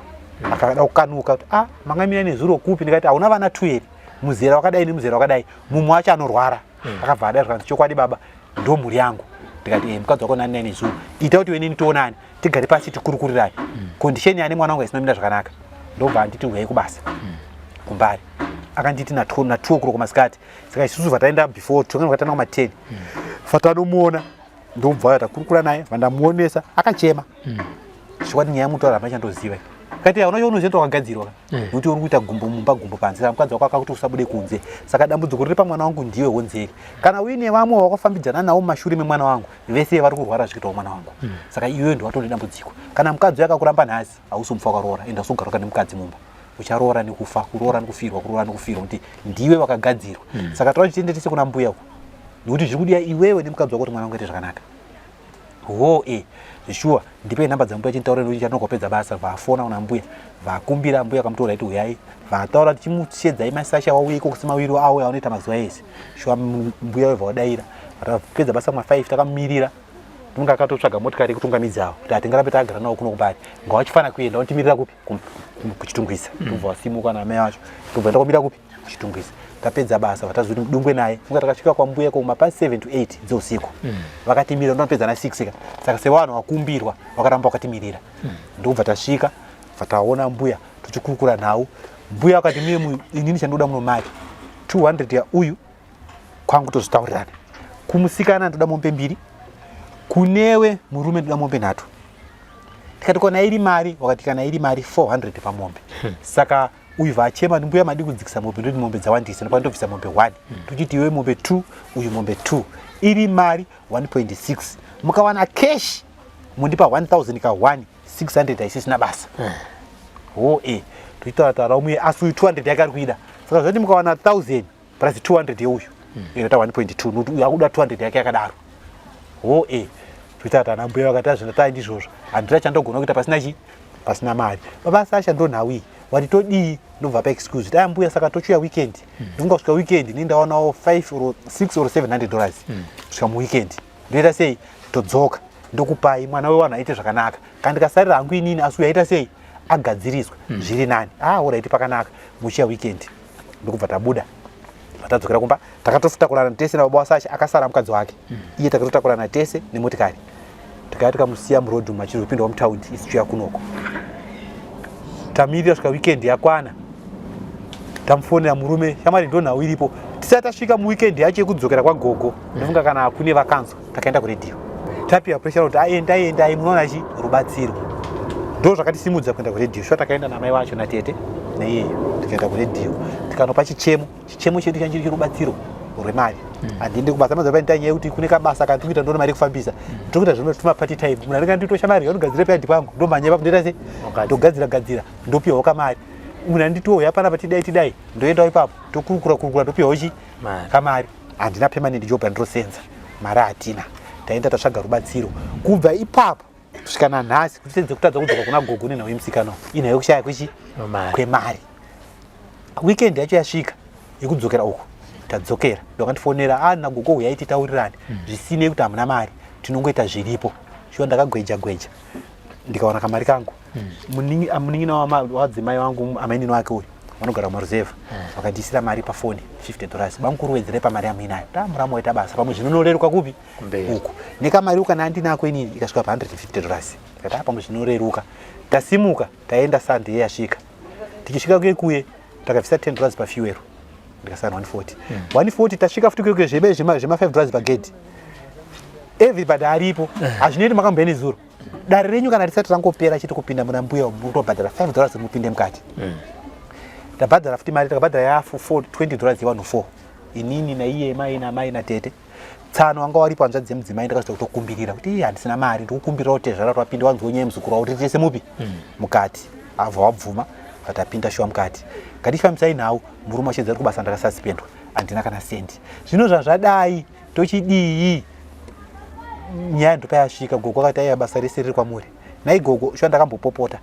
Akada kukanuka kuti ah manga mina nezuro kupi? Ndikati hauna vana two here, muzera wakadai nemuzera wakadai, mumwe wacho anorwara? Akabva adai zvikanzi chokwadi baba ndo mhuri yangu. Ndikati eh mukadzi wako nani nezuro, ita kuti wenini tionane, tigare pasi tikurukurirane, condition yane mwana wangu haisina kumira zvakanaka. Ndobva anditi uyai kubasa kumbari, akanditi na 2 na 2 o'clock masikati. Saka isusu vataenda before 2, vatanga kuma 10, vatanomuona, ndobva takurukura naye, vandamuonesa akachema. Chokwadi nyaya mutaura hapana chandoziva. Kati hauna chaunoziva, wakagadzirwa nekuti uri kuita gumbo mumba gumbo panze, saka mukadzi wako akakuti usabude kunze. Saka dambudziko riri pamwana wangu ndiwe honzeri. Kana uine vamwe wakafambidzana navo mumashure memwana wangu, vese vari kurwara zvichiitawo mwana wangu. Saka iwewe ndiwatori dambudziko. Kana mukadzi uyo akakuramba nhasi, hausi mufa wakaroora, enda usogaroka nemukadzi mumba, ucharoora nekufa, kuroora nekufirwa, kuroora nekufirwa, kuti ndiwe wakagadzirwa. Saka toda kuti tiende tese kuna mbuya uko, nekuti zviri kudiwa iwewe nemukadzi wako kuti mwana wangu aite zvakanaka. Ho e zvishuwa ndipei namba dzambuya chintaure nekuti chanogopedza basa. Vafona kuna mbuya, vakumbira mbuya kamutora iti uyai, vataura tichimushedzai masasha wauye ikoko semawiro awo aonoita mazuva ese. Shuwa mbuya webva wadaira, tapedza basa kuma 5 takamumirira. Munga akatotsvaga motikari yekutungamidza avo kuti hatingarambe takagara navo kuno kumbari, ngawachifana kuenda watimirira kupi? Kuchitungwiza. Tobva wasimuka namai vacho, tobva enda kumira kupi? Kuchitungwiza. Tapedza basa vatazoti mudungwe naye funga, takasvika kwambuya ko mapasi 7 to 8 dzeusiku. Vakatimira ndonopedza na 6 ka, saka sevanhu vakumbirwa vakaramba vakatimirira. Ndobva tasvika, vataona mbuya tuchikurukura nhau. Mbuya vakati mie inini chandoda muno mari 200 ya uyu kwangu, tozvitaurirana. Kumusikana ndoda mombe mbiri, kunewe murume ndoda mombe nhatu. Tikati kana iri mari, wakati kana iri mari 400 pamombe. Saka Uyu vachema, mbuya madi kudzikisa mombe, ndoti mombe dzawandisa, ndopa ndobvisa mombe 1. Tochiti iwe mombe 2, uyu mombe 2, iri mari 1.6. Mukawana cash mundipa 1000 ka 1 600, haisisina basa. Ho e, tochitaura taura umuye, asi uyu 200 yake ari kuida. Saka zvati mukawana 1000 plus 200 yeuyu, inoita 1.2, nokuti uyu akuda 200 yake yakadaro. Ho e, tochitaura taura, mbuya vakati azvino ndizvozvo, handina chandogona kuita pasina chi pasina mari. Baba Sasha, ndo nhau iyi. Wati todii? Ndobva pa excuse kuti aya mbuya, saka tochiuya weekend. Ndinonga kusvika weekend ini ndaonawo 5 or 6 or $700. Kusvika muweekend ndoita sei? Todzoka, ndokupai mwana wewanhu aite zvakanaka. Kana ndikasarira hangu inini, asi uyu aita sei, agadziriswa zviri nani. Ah, alright, pakanaka, muchiya weekend. Ndokubva tabuda, tadzokera kumba, takatotakurana tese nababa waSasha. Akasara mukadzi wake iye, takatotakurana tese nemotikari, tikaya tikamusiya murodhi machizopindawo mutaundi, isi chiuya kunoko. Tamirira svika weekend yakwana, tamufonera murume, shamwari, ndo nhau iripo. Tisati tasvika muweekend yacho yekudzokera kwagogo, ndofunga kana kune vakanzwa, takaenda kuredhiyo, tapiwa pressure kuti aendai, endai, munoona chi rubatsiro. Ndo zvakatisimudza kuenda kuredhiyo. Shuwa takaenda namai wacho natete neiyeyo, tikaenda kuredhiyo, tikanopa chichemo. Chichemo chedu change chiri cherubatsiro rwemari. Handiendi kubasa mazuva paita nyaya yekuti kune kabasa kandiri kuita, ndoona mari yekufambisa. Ndiri kuita zvino tuma part time. Munhu anenge anditosha mari yaunogadzira payadhi pangu, ndomhanya ipapo, ndoita sei, ndogadzira gadzira, ndopiwawo kamari. Munhu anditiwo panapa, tidai tidai, ndoendawo ipapo, tokurukura kurukura, ndopiwawo chi Mari. kamari. Handina permanent job yandirosenza, mari hatina. Taenda tatsvaga rubatsiro. Kubva ipapo kusvika nanhasi, kuti tenze kutadza kudzoka kuna gogo nenhau yemusikana, inhau yekushaya kwechi Mari. kwemari. Weekend yacho yasvika yekudzokera uku, tadzokera, ndakandifonera, a nagogo, huyai titaurirane, zvisinei kuti hamuna mari, tinongoita zviripo. Shuwa ndakagweja gweja, ndikawana kamari kangu. Munin'ina wadzimai vangu, amainini wake uyu, vanogara kumaruzevha, vakandisira mari pafoni, $50. Bamukuru, wedzerei pamari yamuinayo, tamuramo waita basa, pamwe zvinonoreruka kupi? Kumberi. Uku nekamari kana andinako inini ikasvika pa $150. Ndikati, "Ah, pamwe zvinoreruka." Tasimuka, taenda, Sunday yasvika, tichisvika kuye kuye takabvisa $10 pafuel, ndikasara 140. 140, tasvika futi kuye kuye, zvebe zvema $5 pagedhi, everybody aripo. Hazvinoiti makamboya nezuro, dare renyu kana risati rangopera chete kupinda muna mbuya, mutobhadhara $5 mupinde mukati. Tabhadhara futi mari, takabhadhara yafu $20 yevanhu 4, inini naiye mai namai natete. Tsano wanga waripo, hanzvadzi dzemudzimai. Ndakazvita kutokumbirira kuti iye handisina mari, ndikukumbirirawo tezvara kuti vapinde, wanzwa nyaya yemuzukuru wavo, kuti tese mupi mukati. Abva wabvuma, vatapinda shuwa mukati. Ngatifambisai nhau. Murume wachedza ari kubasa, ndakasuspendwa, handina kana sendi. Zvino zvazvadai, tochidii? Nyaya ndopayasvika. Gogo akati, aiwa, basa rese riri kwamuri. Nai gogo, shuwa ndakambopopota,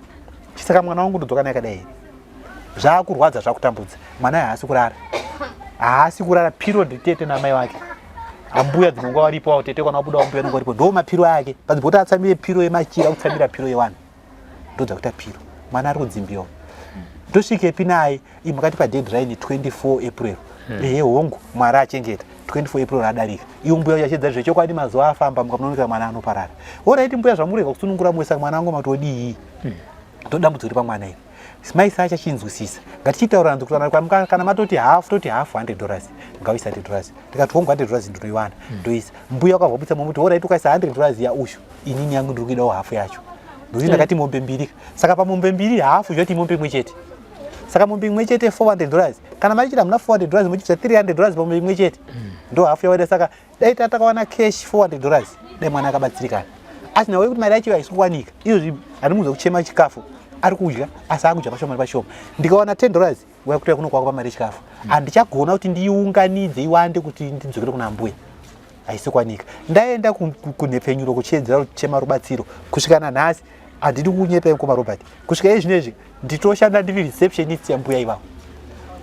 chisaka mwana wangu ndodzoka naye akadai here? Zvaakurwadza, zvakutambudza mwana, haasi kurara, haasi kurara. Piro nditete namai wake, ambuya dzinonga varipo avo, tete kana wabuda, ambuya vanonga varipo, ndo mapiro ake. Panzvimbo kuti atsamire piro yemachira, kutsamira piro yevanhu, ndodza kuita piro. Mwana ari kudzimbiwa, tosvikepi naye? Imi makati padeadline 24 April. Ehe, hongu, Mwari achengeta, 24 April adarika. Iwo mbuya uchachedza zvechokwadi, mazuva afamba, mukamunonoka mwana anoparara. Alright mbuya, zvamurega kusunungura mwe, saka mwana wangu matodii? Ndodambudziko ri pamwana iri. Mai Sacha, chinzwisisa, ngatichitaurana kutaura. Kana matoti hafu, toti hafu, $100, ngauisa $100. Ndikati, hongu, $100 ndinoiwana, ndoisa. Mbuya wakabva butsa muti, alright, ukaisa $100 yaushu, inini yangu ndiri kuidawo hafu yacho, nokuti ndakati mombe mbiri. Saka pamombe mbiri hafu zvoti mombe imwe chete. Saka mombe imwe chete $400. Kana mari chiti hamuna $400, muchibvisa $300 pamombe imwe chete, ndo hafu yawaida. Saka dai takawana cash $400, dai mwana akabatsirikana. Asi nawe kuti mari yacho haisi kuwanika izvozvi, handimuudza kuchema. Chikafu ari kudya, asi akudya pashoma nepashoma. Ndikawana $10 wakutoya kuno kwako pamari yechikafu, handichagona kuti ndiiunganidze iwande kuti ndidzokere kuna mbuya, haisi kuwanika. Ndaenda kunhepfenyuro kuchiedzera kuchema rubatsiro kusvika nanhasi. Handidi kunyepa, mukoma Robert, kusvika iye zvinezvi nditoshanda ndiri receptionist yambuya ivavo,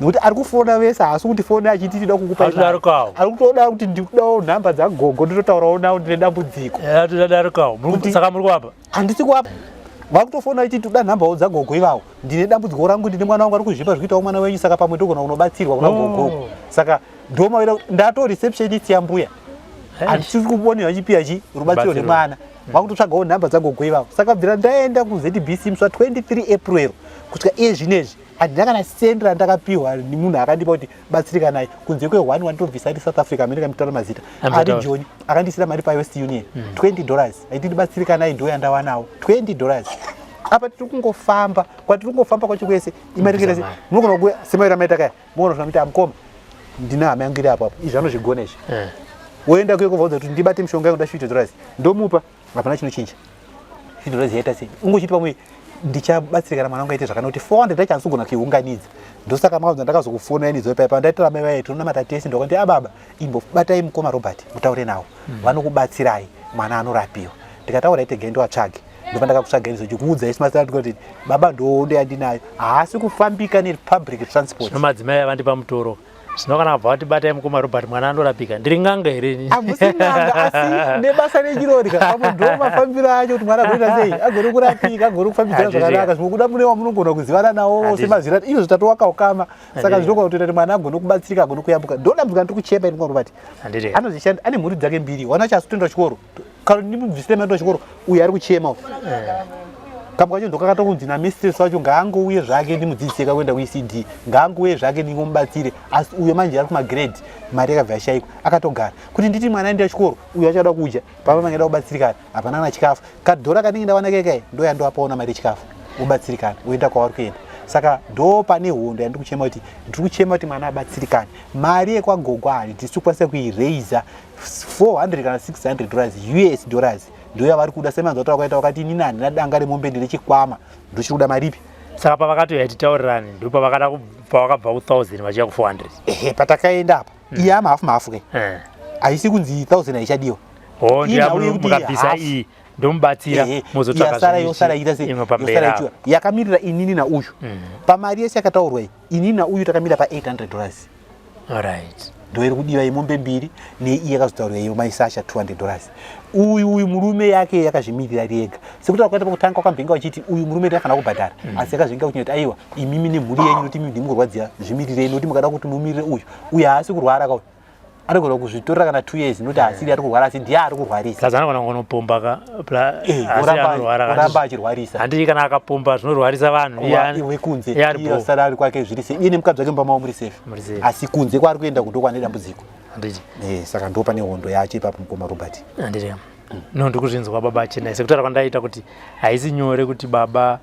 nekuti ari kufona vese, haasi kuti fona achiti tida kukupa. Atodarikawo. Ari kutoda kuti ndikudawo nhamba dzagogo, nditotaurawo nawo, ndine dambudziko. Atodarikawo. Saka muri kuapa? Handisi kuapa. Vakutofona achiti toda nhambawo dzagogo ivavo, ndine dambudziko rangu, ndine mwana wangu ari kuzvipa zvikuitawo mwana wenyu, saka pamwe ndogona kunobatsirwa kuna gogo. Saka ndomaira ndato receptionist yambuya, handisi kubonera vachipiwa chi rubatsiro Rubatsiro. nemwana, vakutotsvagawo nhamba dzagogo ivavo. Saka bvira ndaenda kuZBC musi wa23 April kusvika iye zvinezvi, handina kana sendi randakapiwa nemunhu akandipa kuti batsirikanai, kunze kwe1 wanditobvisa ari South Africa, amene kamitaura mazita, ari Ambotaura. Joni, akandisira mari paWest Union, $20, aiti ndibatsirikanai, ndo yandawanawo, $20. Apa tiri kungofamba, kwatiri kungofamba kwacho kwese imari Kubvisa kuita mari. Munogona kuuya semaira maita kaya, munogona kusvika muti amukoma, ndine hama yangu iri apo apo, izvi anozvigona izvi. Woenda kuye kuvaudza kuti ndibate mishonga yangu, nda $50, ndomupa, hapana chinochinja. $50 yaita sei? Ungochiti pamwe ndichabatsirikana, mwana wangu aite zvakanaka, kuti 400 yacho handisi kugona kuiunganidza. Ndosaka makaudza ndakazokufonera ini idzo paya ndaitira mai vaye tinonamata tese, ndokati ababa imbobatai mukoma Robert mutaure nawo, vanokubatsirai, mwana anorapiwa. Ndikataura ite gendo atsvage, ndopa ndakakutsvaga ini zochikuudza isi masana kuti baba ndohondo yandinayo, haasi kufambika nepublic transport. Zvino madzimai avandipa mutoro, zvino kana vabva vati batai mukoma Robert mwana anorapika, ndiri n'anga here ini? Hamusi n'anga, asi nebasa rechirorya pamwe ndo mafambiro acho kuti mwana agoita sei, agone kurapika, agone kufambidzana zvakanaka. Zvimwe kuda mune wamunogona kuzivana nawo semazira izvo zvitatowaka ukama, saka zvinogona kutoita kuti mwana agone kubatsirika, agone kuyambuka. Ndo dambudziko ndiri kuchema ini mukoma Robert. Anozvishanda, ane mhuri dzake mbiri, wana chaasi kutoenda chikoro, kana ndimubvisire mari chikoro, uyu ari kuchema kamwe kacho ndokakatokunzi namistress wacho ngaangouye zvake ndimudzidzise kakuenda kuECD, ngaangouye zvake ndingomubatsire. Asi uyo manje ari kumagrade, mari yakabva yashaikwa, akatogara kuti nditi mwana aenda chikoro, uyo achada kudya papa mangeda kubatsirikana, hapana kana chikafu. Kadhora kanenge ndawana kekai ndo yandoapaona mari yechikafu, ubatsirikana uenda kwauri kuenda. Saka ndo pane hondo yandiri kuchema kuti ndiri kuchema kuti mwana abatsirikane. Mari yekwagogwa handisi kukwanisa kuireisa 400 kana $600 US dollars, ndo yavari kuda. Semanzwa tawakaita wakati inini handina danga remombe, ndine chikwama, ndochiri kuda maripi. Saka pavakati yatitaurirani ndo pavakada pavakabva ku1000 vachiya ku400. Ehe, patakaenda apa iye ama hafu mahafu ke, haisi kunzi 1000 haichadiwa. Oh, Inhau yekuti mukabvisa hafu. iyi ndomubatsira, mozotsvaka yasara yosara iita sei? Imwe pamberi Yosara apo. ichiwa yakamirira inini nauyu. Pamari yese yakataurwa iyi, inini nauyu takamira pa$800. Alright. Ndo iri kudiwa imombe mbiri neiyi yakazotaurwa iyo maisasha $200. Uyu murume yake yakazvimirira rega, sekuti wakaita pakutanga wakambenge wachiti uyu murume ndaifanira kubhadhara, asi yakazvinga kuti aiwa, imimi nemhuri yenyu, nokuti imimi ndimukurwadzira, zvimirirei, nokuti mukada kuti mumirire uyu, uyu haasi kurwara kauyu, anogona kuzvitorera kana 2 years, nokuti haasiri ari kurwara, asi ndiye ari kurwarisa. Saka anogona kunopomba ka asi anorwara Oramba achirwarisa. Handiti kana akapomba zvinorwarisa vanhu, Iwe kunze iye ari iye bho. asara ari kwake zviri safe, iye nemukadzi wake mumba mavo muri safe. Muri safe. Asi kunze kwaari kuenda kundo kwane dambudziko. Handiti. Saka ndo pane hondo yacho ipapo mukoma Robert. Handiti. No, ndikuzvinzwa baba Chenai, sekutaura kwandaita kuti haisi nyore kuti baba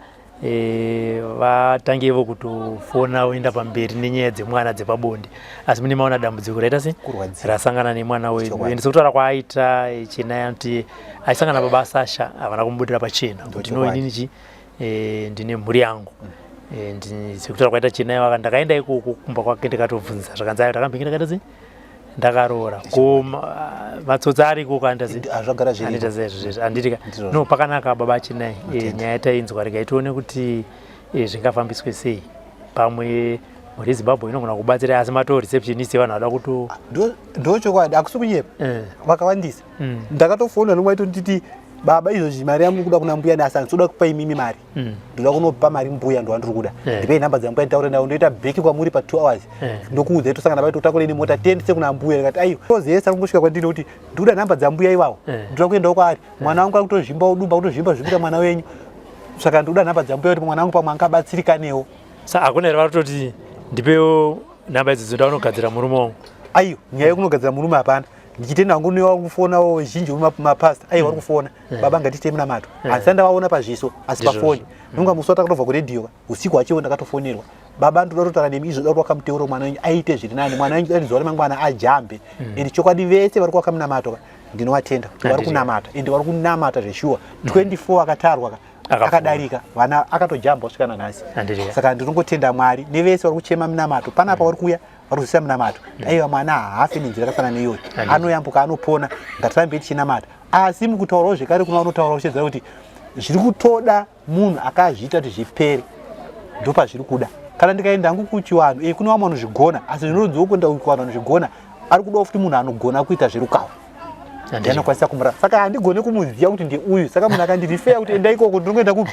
vatange ivo kutofona voenda pamberi nenyaya dzemwana dzepabonde, asi mune maona dambudziko raita se Kurwadziwa. Rasangana nemwana wenyu. Chokwadi. Ende sekutaura kwaaita Chenai, anoti aisangana baba Sasha havana kumubudira pachena kuti no, Chokwadi. inini chi ndine mhuri yangu. Sekutaura kwaita Chenai, vaka ndakaenda ikoko kumba kwake ndikatobvunza, zvakanzi ayo ndakambenge ndakaita sei, ndakaroora ko matsotsi ari ikoko anoita sei? Zvagara zviri. Anoita sei izvozvo, handiti ka? Ndizvozvo. No, pakanaka baba Chenai. Nyaya tainzwa, regai tione kuti zvingafambiswe sei. Pamwe mhuri yeZimbabwe inogona kubatsira, asi mato receptionist vanhu vada kuto Ndo chokwadi, hakusi kunyepa. Vakawandisa. Ndakatofona nomwe aitonditi baba izvozvi mari yangu kuda kuna mbuya, nasi handisi kupa imimi mari, ndoda kunopa mari mbuya, ndowandiri kuda. Ndipei nhamba dzambuya nditaure nawo, ndoita bheki kwamuri pa 2 hours. Ndokuudzai tosangana pai, totakure nemota tiendese kuna mbuya. Ndikati aiwa, tozi kungosvika kwandiri kuti ndikuda nhamba dzambuya iwawo, ndoda kuendawo kwaari, mwana wangu ari kutozvimba udumba, kutozvimba zvikuita mwana wenyu, saka ndikuda nhamba dzambuya kuti mwana wangu pamwe angabatsirikanewo. Sa hakuna here varikutoti ndipewo nhamba idzodzo, ndaunogadzira murume wangu? Aiwa, nyaya yekunogadzira murume hapana. Ndichitenda hangu newa kufonawo zhinji mapasta, aiwa, vari kufona, baba ngatiitei munamato. Handisati ndavaona pazviso, asi pafoni. Nonga musi watakatobva kuredhiyo usiku hwachiwo ndakatofonerwa, baba ndoda kutotaura nemi izvo, da kuti mwana wenyu aite zviri nani, mwana wenyu dati zuva remangwana ajambe. And chokwadi vese vari kuvaka munamato ka, ndinovatenda kuti vari kunamata, ende vari kunamata zveshuwa. 24 akatarwa ka Akapfuura. Akadarika vana akatojamba kusvika nanhasi. Handiti. Saka ndinongotenda Mwari nevese vari kuchema minamato panapa, vari kuuya vari kuzisa minamato. Aiwa, mwana haafi nenzira yakafanana neiyoyo, anoyambuka, anopona. Ngatirambe tichinamata. Asi mukutaurawo zvekare kuna vanotaura kuchedzera kuti zviri kutoda munhu akazviita kuti zvipere, ndopazviri kuda. Kana ndikaenda hangu kuchivanhu, kune vamwe vanozvigona, asi zvinonziwo kuenda kuvanhu vanozvigona, ari kudawo futi munhu anogona kuita zverukawo anokwanisa kumurapa, saka handigone kumuziva kuti ndeuyu. Saka munhu akandirifeya kuti enda ikoko, ndinongoenda kupi?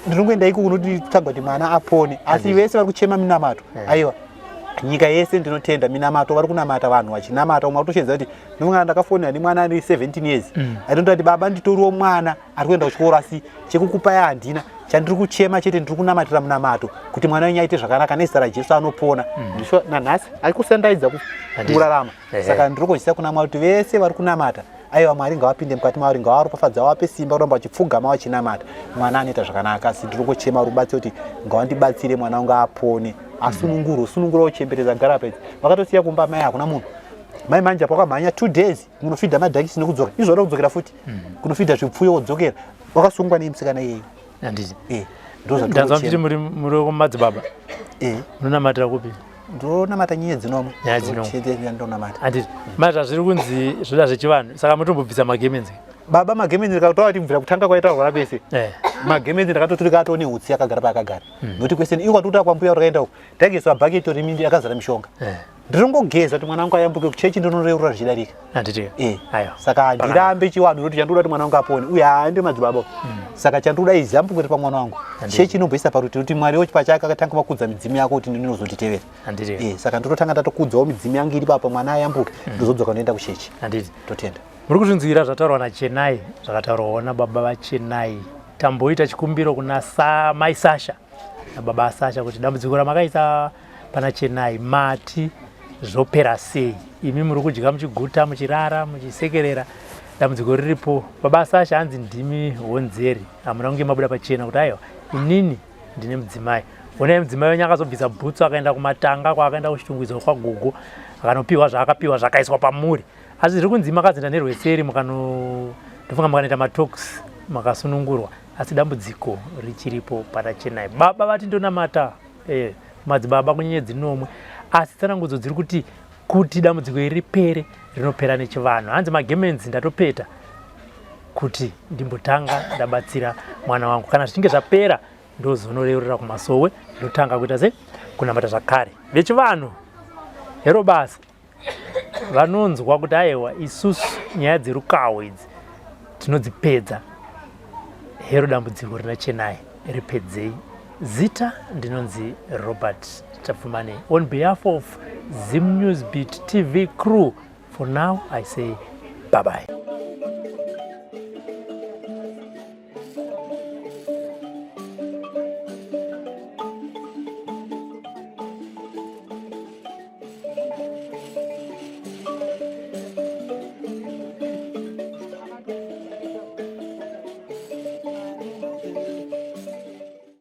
Ndinongoenda ikoko nokuti tsvaga kuti mwana apone. Asi vese vari kuchema minamato, aiwa, nyika yese ndinotenda minamato, vari kunamata, vanhu vachinamata. Umwe akutoshedza kuti ndinongana ndakafonera nemwana ari 17 years, aitondati baba nditoriwo mwana ari kuenda kuchikoro, asi chekukupai handina, chandiri kuchema chete, ndiri kunamatira munamato kuti mwana wenyu aite zvakanaka, nezita raJesu anopona. Ndisho nanhasi ari kusandaidza kurarama. Saka ndiri kuziisa kuna Mwari kuti vese vari kunamata. Aiwa, Mwari ngavapinde mukati mavari, ngavaropafadza, vape simba kuramba vachipfugama vachinamata. Mwana anoita zvakanaka, asi ndiri kuchema rubatsiro kuti ngavandibatsire, mwana wangu apone, asunungurwe. Usunungura uchembereza gara pedzi vakatosiya kumba mai, hakuna munhu. Mai manje apo wakamhanya 2 days kunofidha madhakisi nekudzoka, izvo vada kudzokera futi kunofidha zvipfuyo, wodzokera wakasungwa nei musikana iyeyo? Handiti. Ndo Ndanzwa muchiti muri madzibaba. Eh. Munonamatira kupi? Ndonamata nyaya dzinomwe. Nyaya dzinomwe. Chete ndonamata. Handiti mai, zvazviri kunzi zvoda zvechivanhu, saka mutombobvisa magemenzi? Baba, magemenzi ndikataura kuti kubvira kutanga kwaita rwara kwese, magemenzi ndakatoturika atoo neutsi akagara paakagara, nokuti kwese iko kwatikuta kwambuya rakaenda uko ndaigeswa bhaketi rimindi akazara mishonga. Ndiringogeza kuti mwana wangu ayambuke kuchechi, ndinoreurura zvichidarika. Handiti. Aiwa. Saka handirambe chiwanhu, nokuti chandinoda kuti mwana wangu apone, uye haandi madzibaba. Saka chandinoda izi ambuke pamwana wangu. Chechi inomboisa parutivi, kuti Mwari wacho pachake akatanga makudza midzimu yako kuti ndinozonditevera. Handiti. Saka ndototanga ndatokudzawo midzimu yangu iri papa, mwana ayambuke, ndozodzoka ndoenda kuchechi. Handiti. Totenda. Muri kuzvinzwira zvataurwa naChenai, zvakataurwawo nababa vaChenai. Tamboita chikumbiro kuna mai Sasha nababa Sasha kuti dambudziko ramakaisa pana Chenai mati zvopera sei? Imi muri kudya muchiguta, muchirara muchisekerera, dambudziko riripo. Baba Sasha hanzi ndimi honzeri, hamuna kunge mabuda pachena kuti aiwa, inini ndine mudzimai. Onai mudzimai wenyu akazobvisa bhutsu akaenda kumatanga kwaakaenda kuchitungwidzo kwagogo, akanopiwa zvaakapiwa zvakaiswa pamuri. Asi zviri kunzi makazoenda nerweseri, mukano ndofunga mukanoita matalks, makasunungurwa, asi dambudziko richiripo pana Chenai. Baba vati ndonamata madzibaba kunyenyedzi nomwe, asi tsanangudzo dziri kuti dambudziko iri ripere rinopera nechivanhu. Hanzi magemenzi ndatopeta kuti ndimbotanga ndabatsira mwana wangu, kana zvichinge zvapera ndozonoreurira kumasowe, ndotanga kuita se kunamata zvakare. Vechivanhu hero basa, vanonzwa kuti aiwa, isusu nyaya dzerukawo idzi tinodzipedza. Hero dambudziko rina Chenai, ripedzei. Zita ndinonzi Robert Tapfumane, on behalf of Zim News Beat TV crew, for now I say bye bye.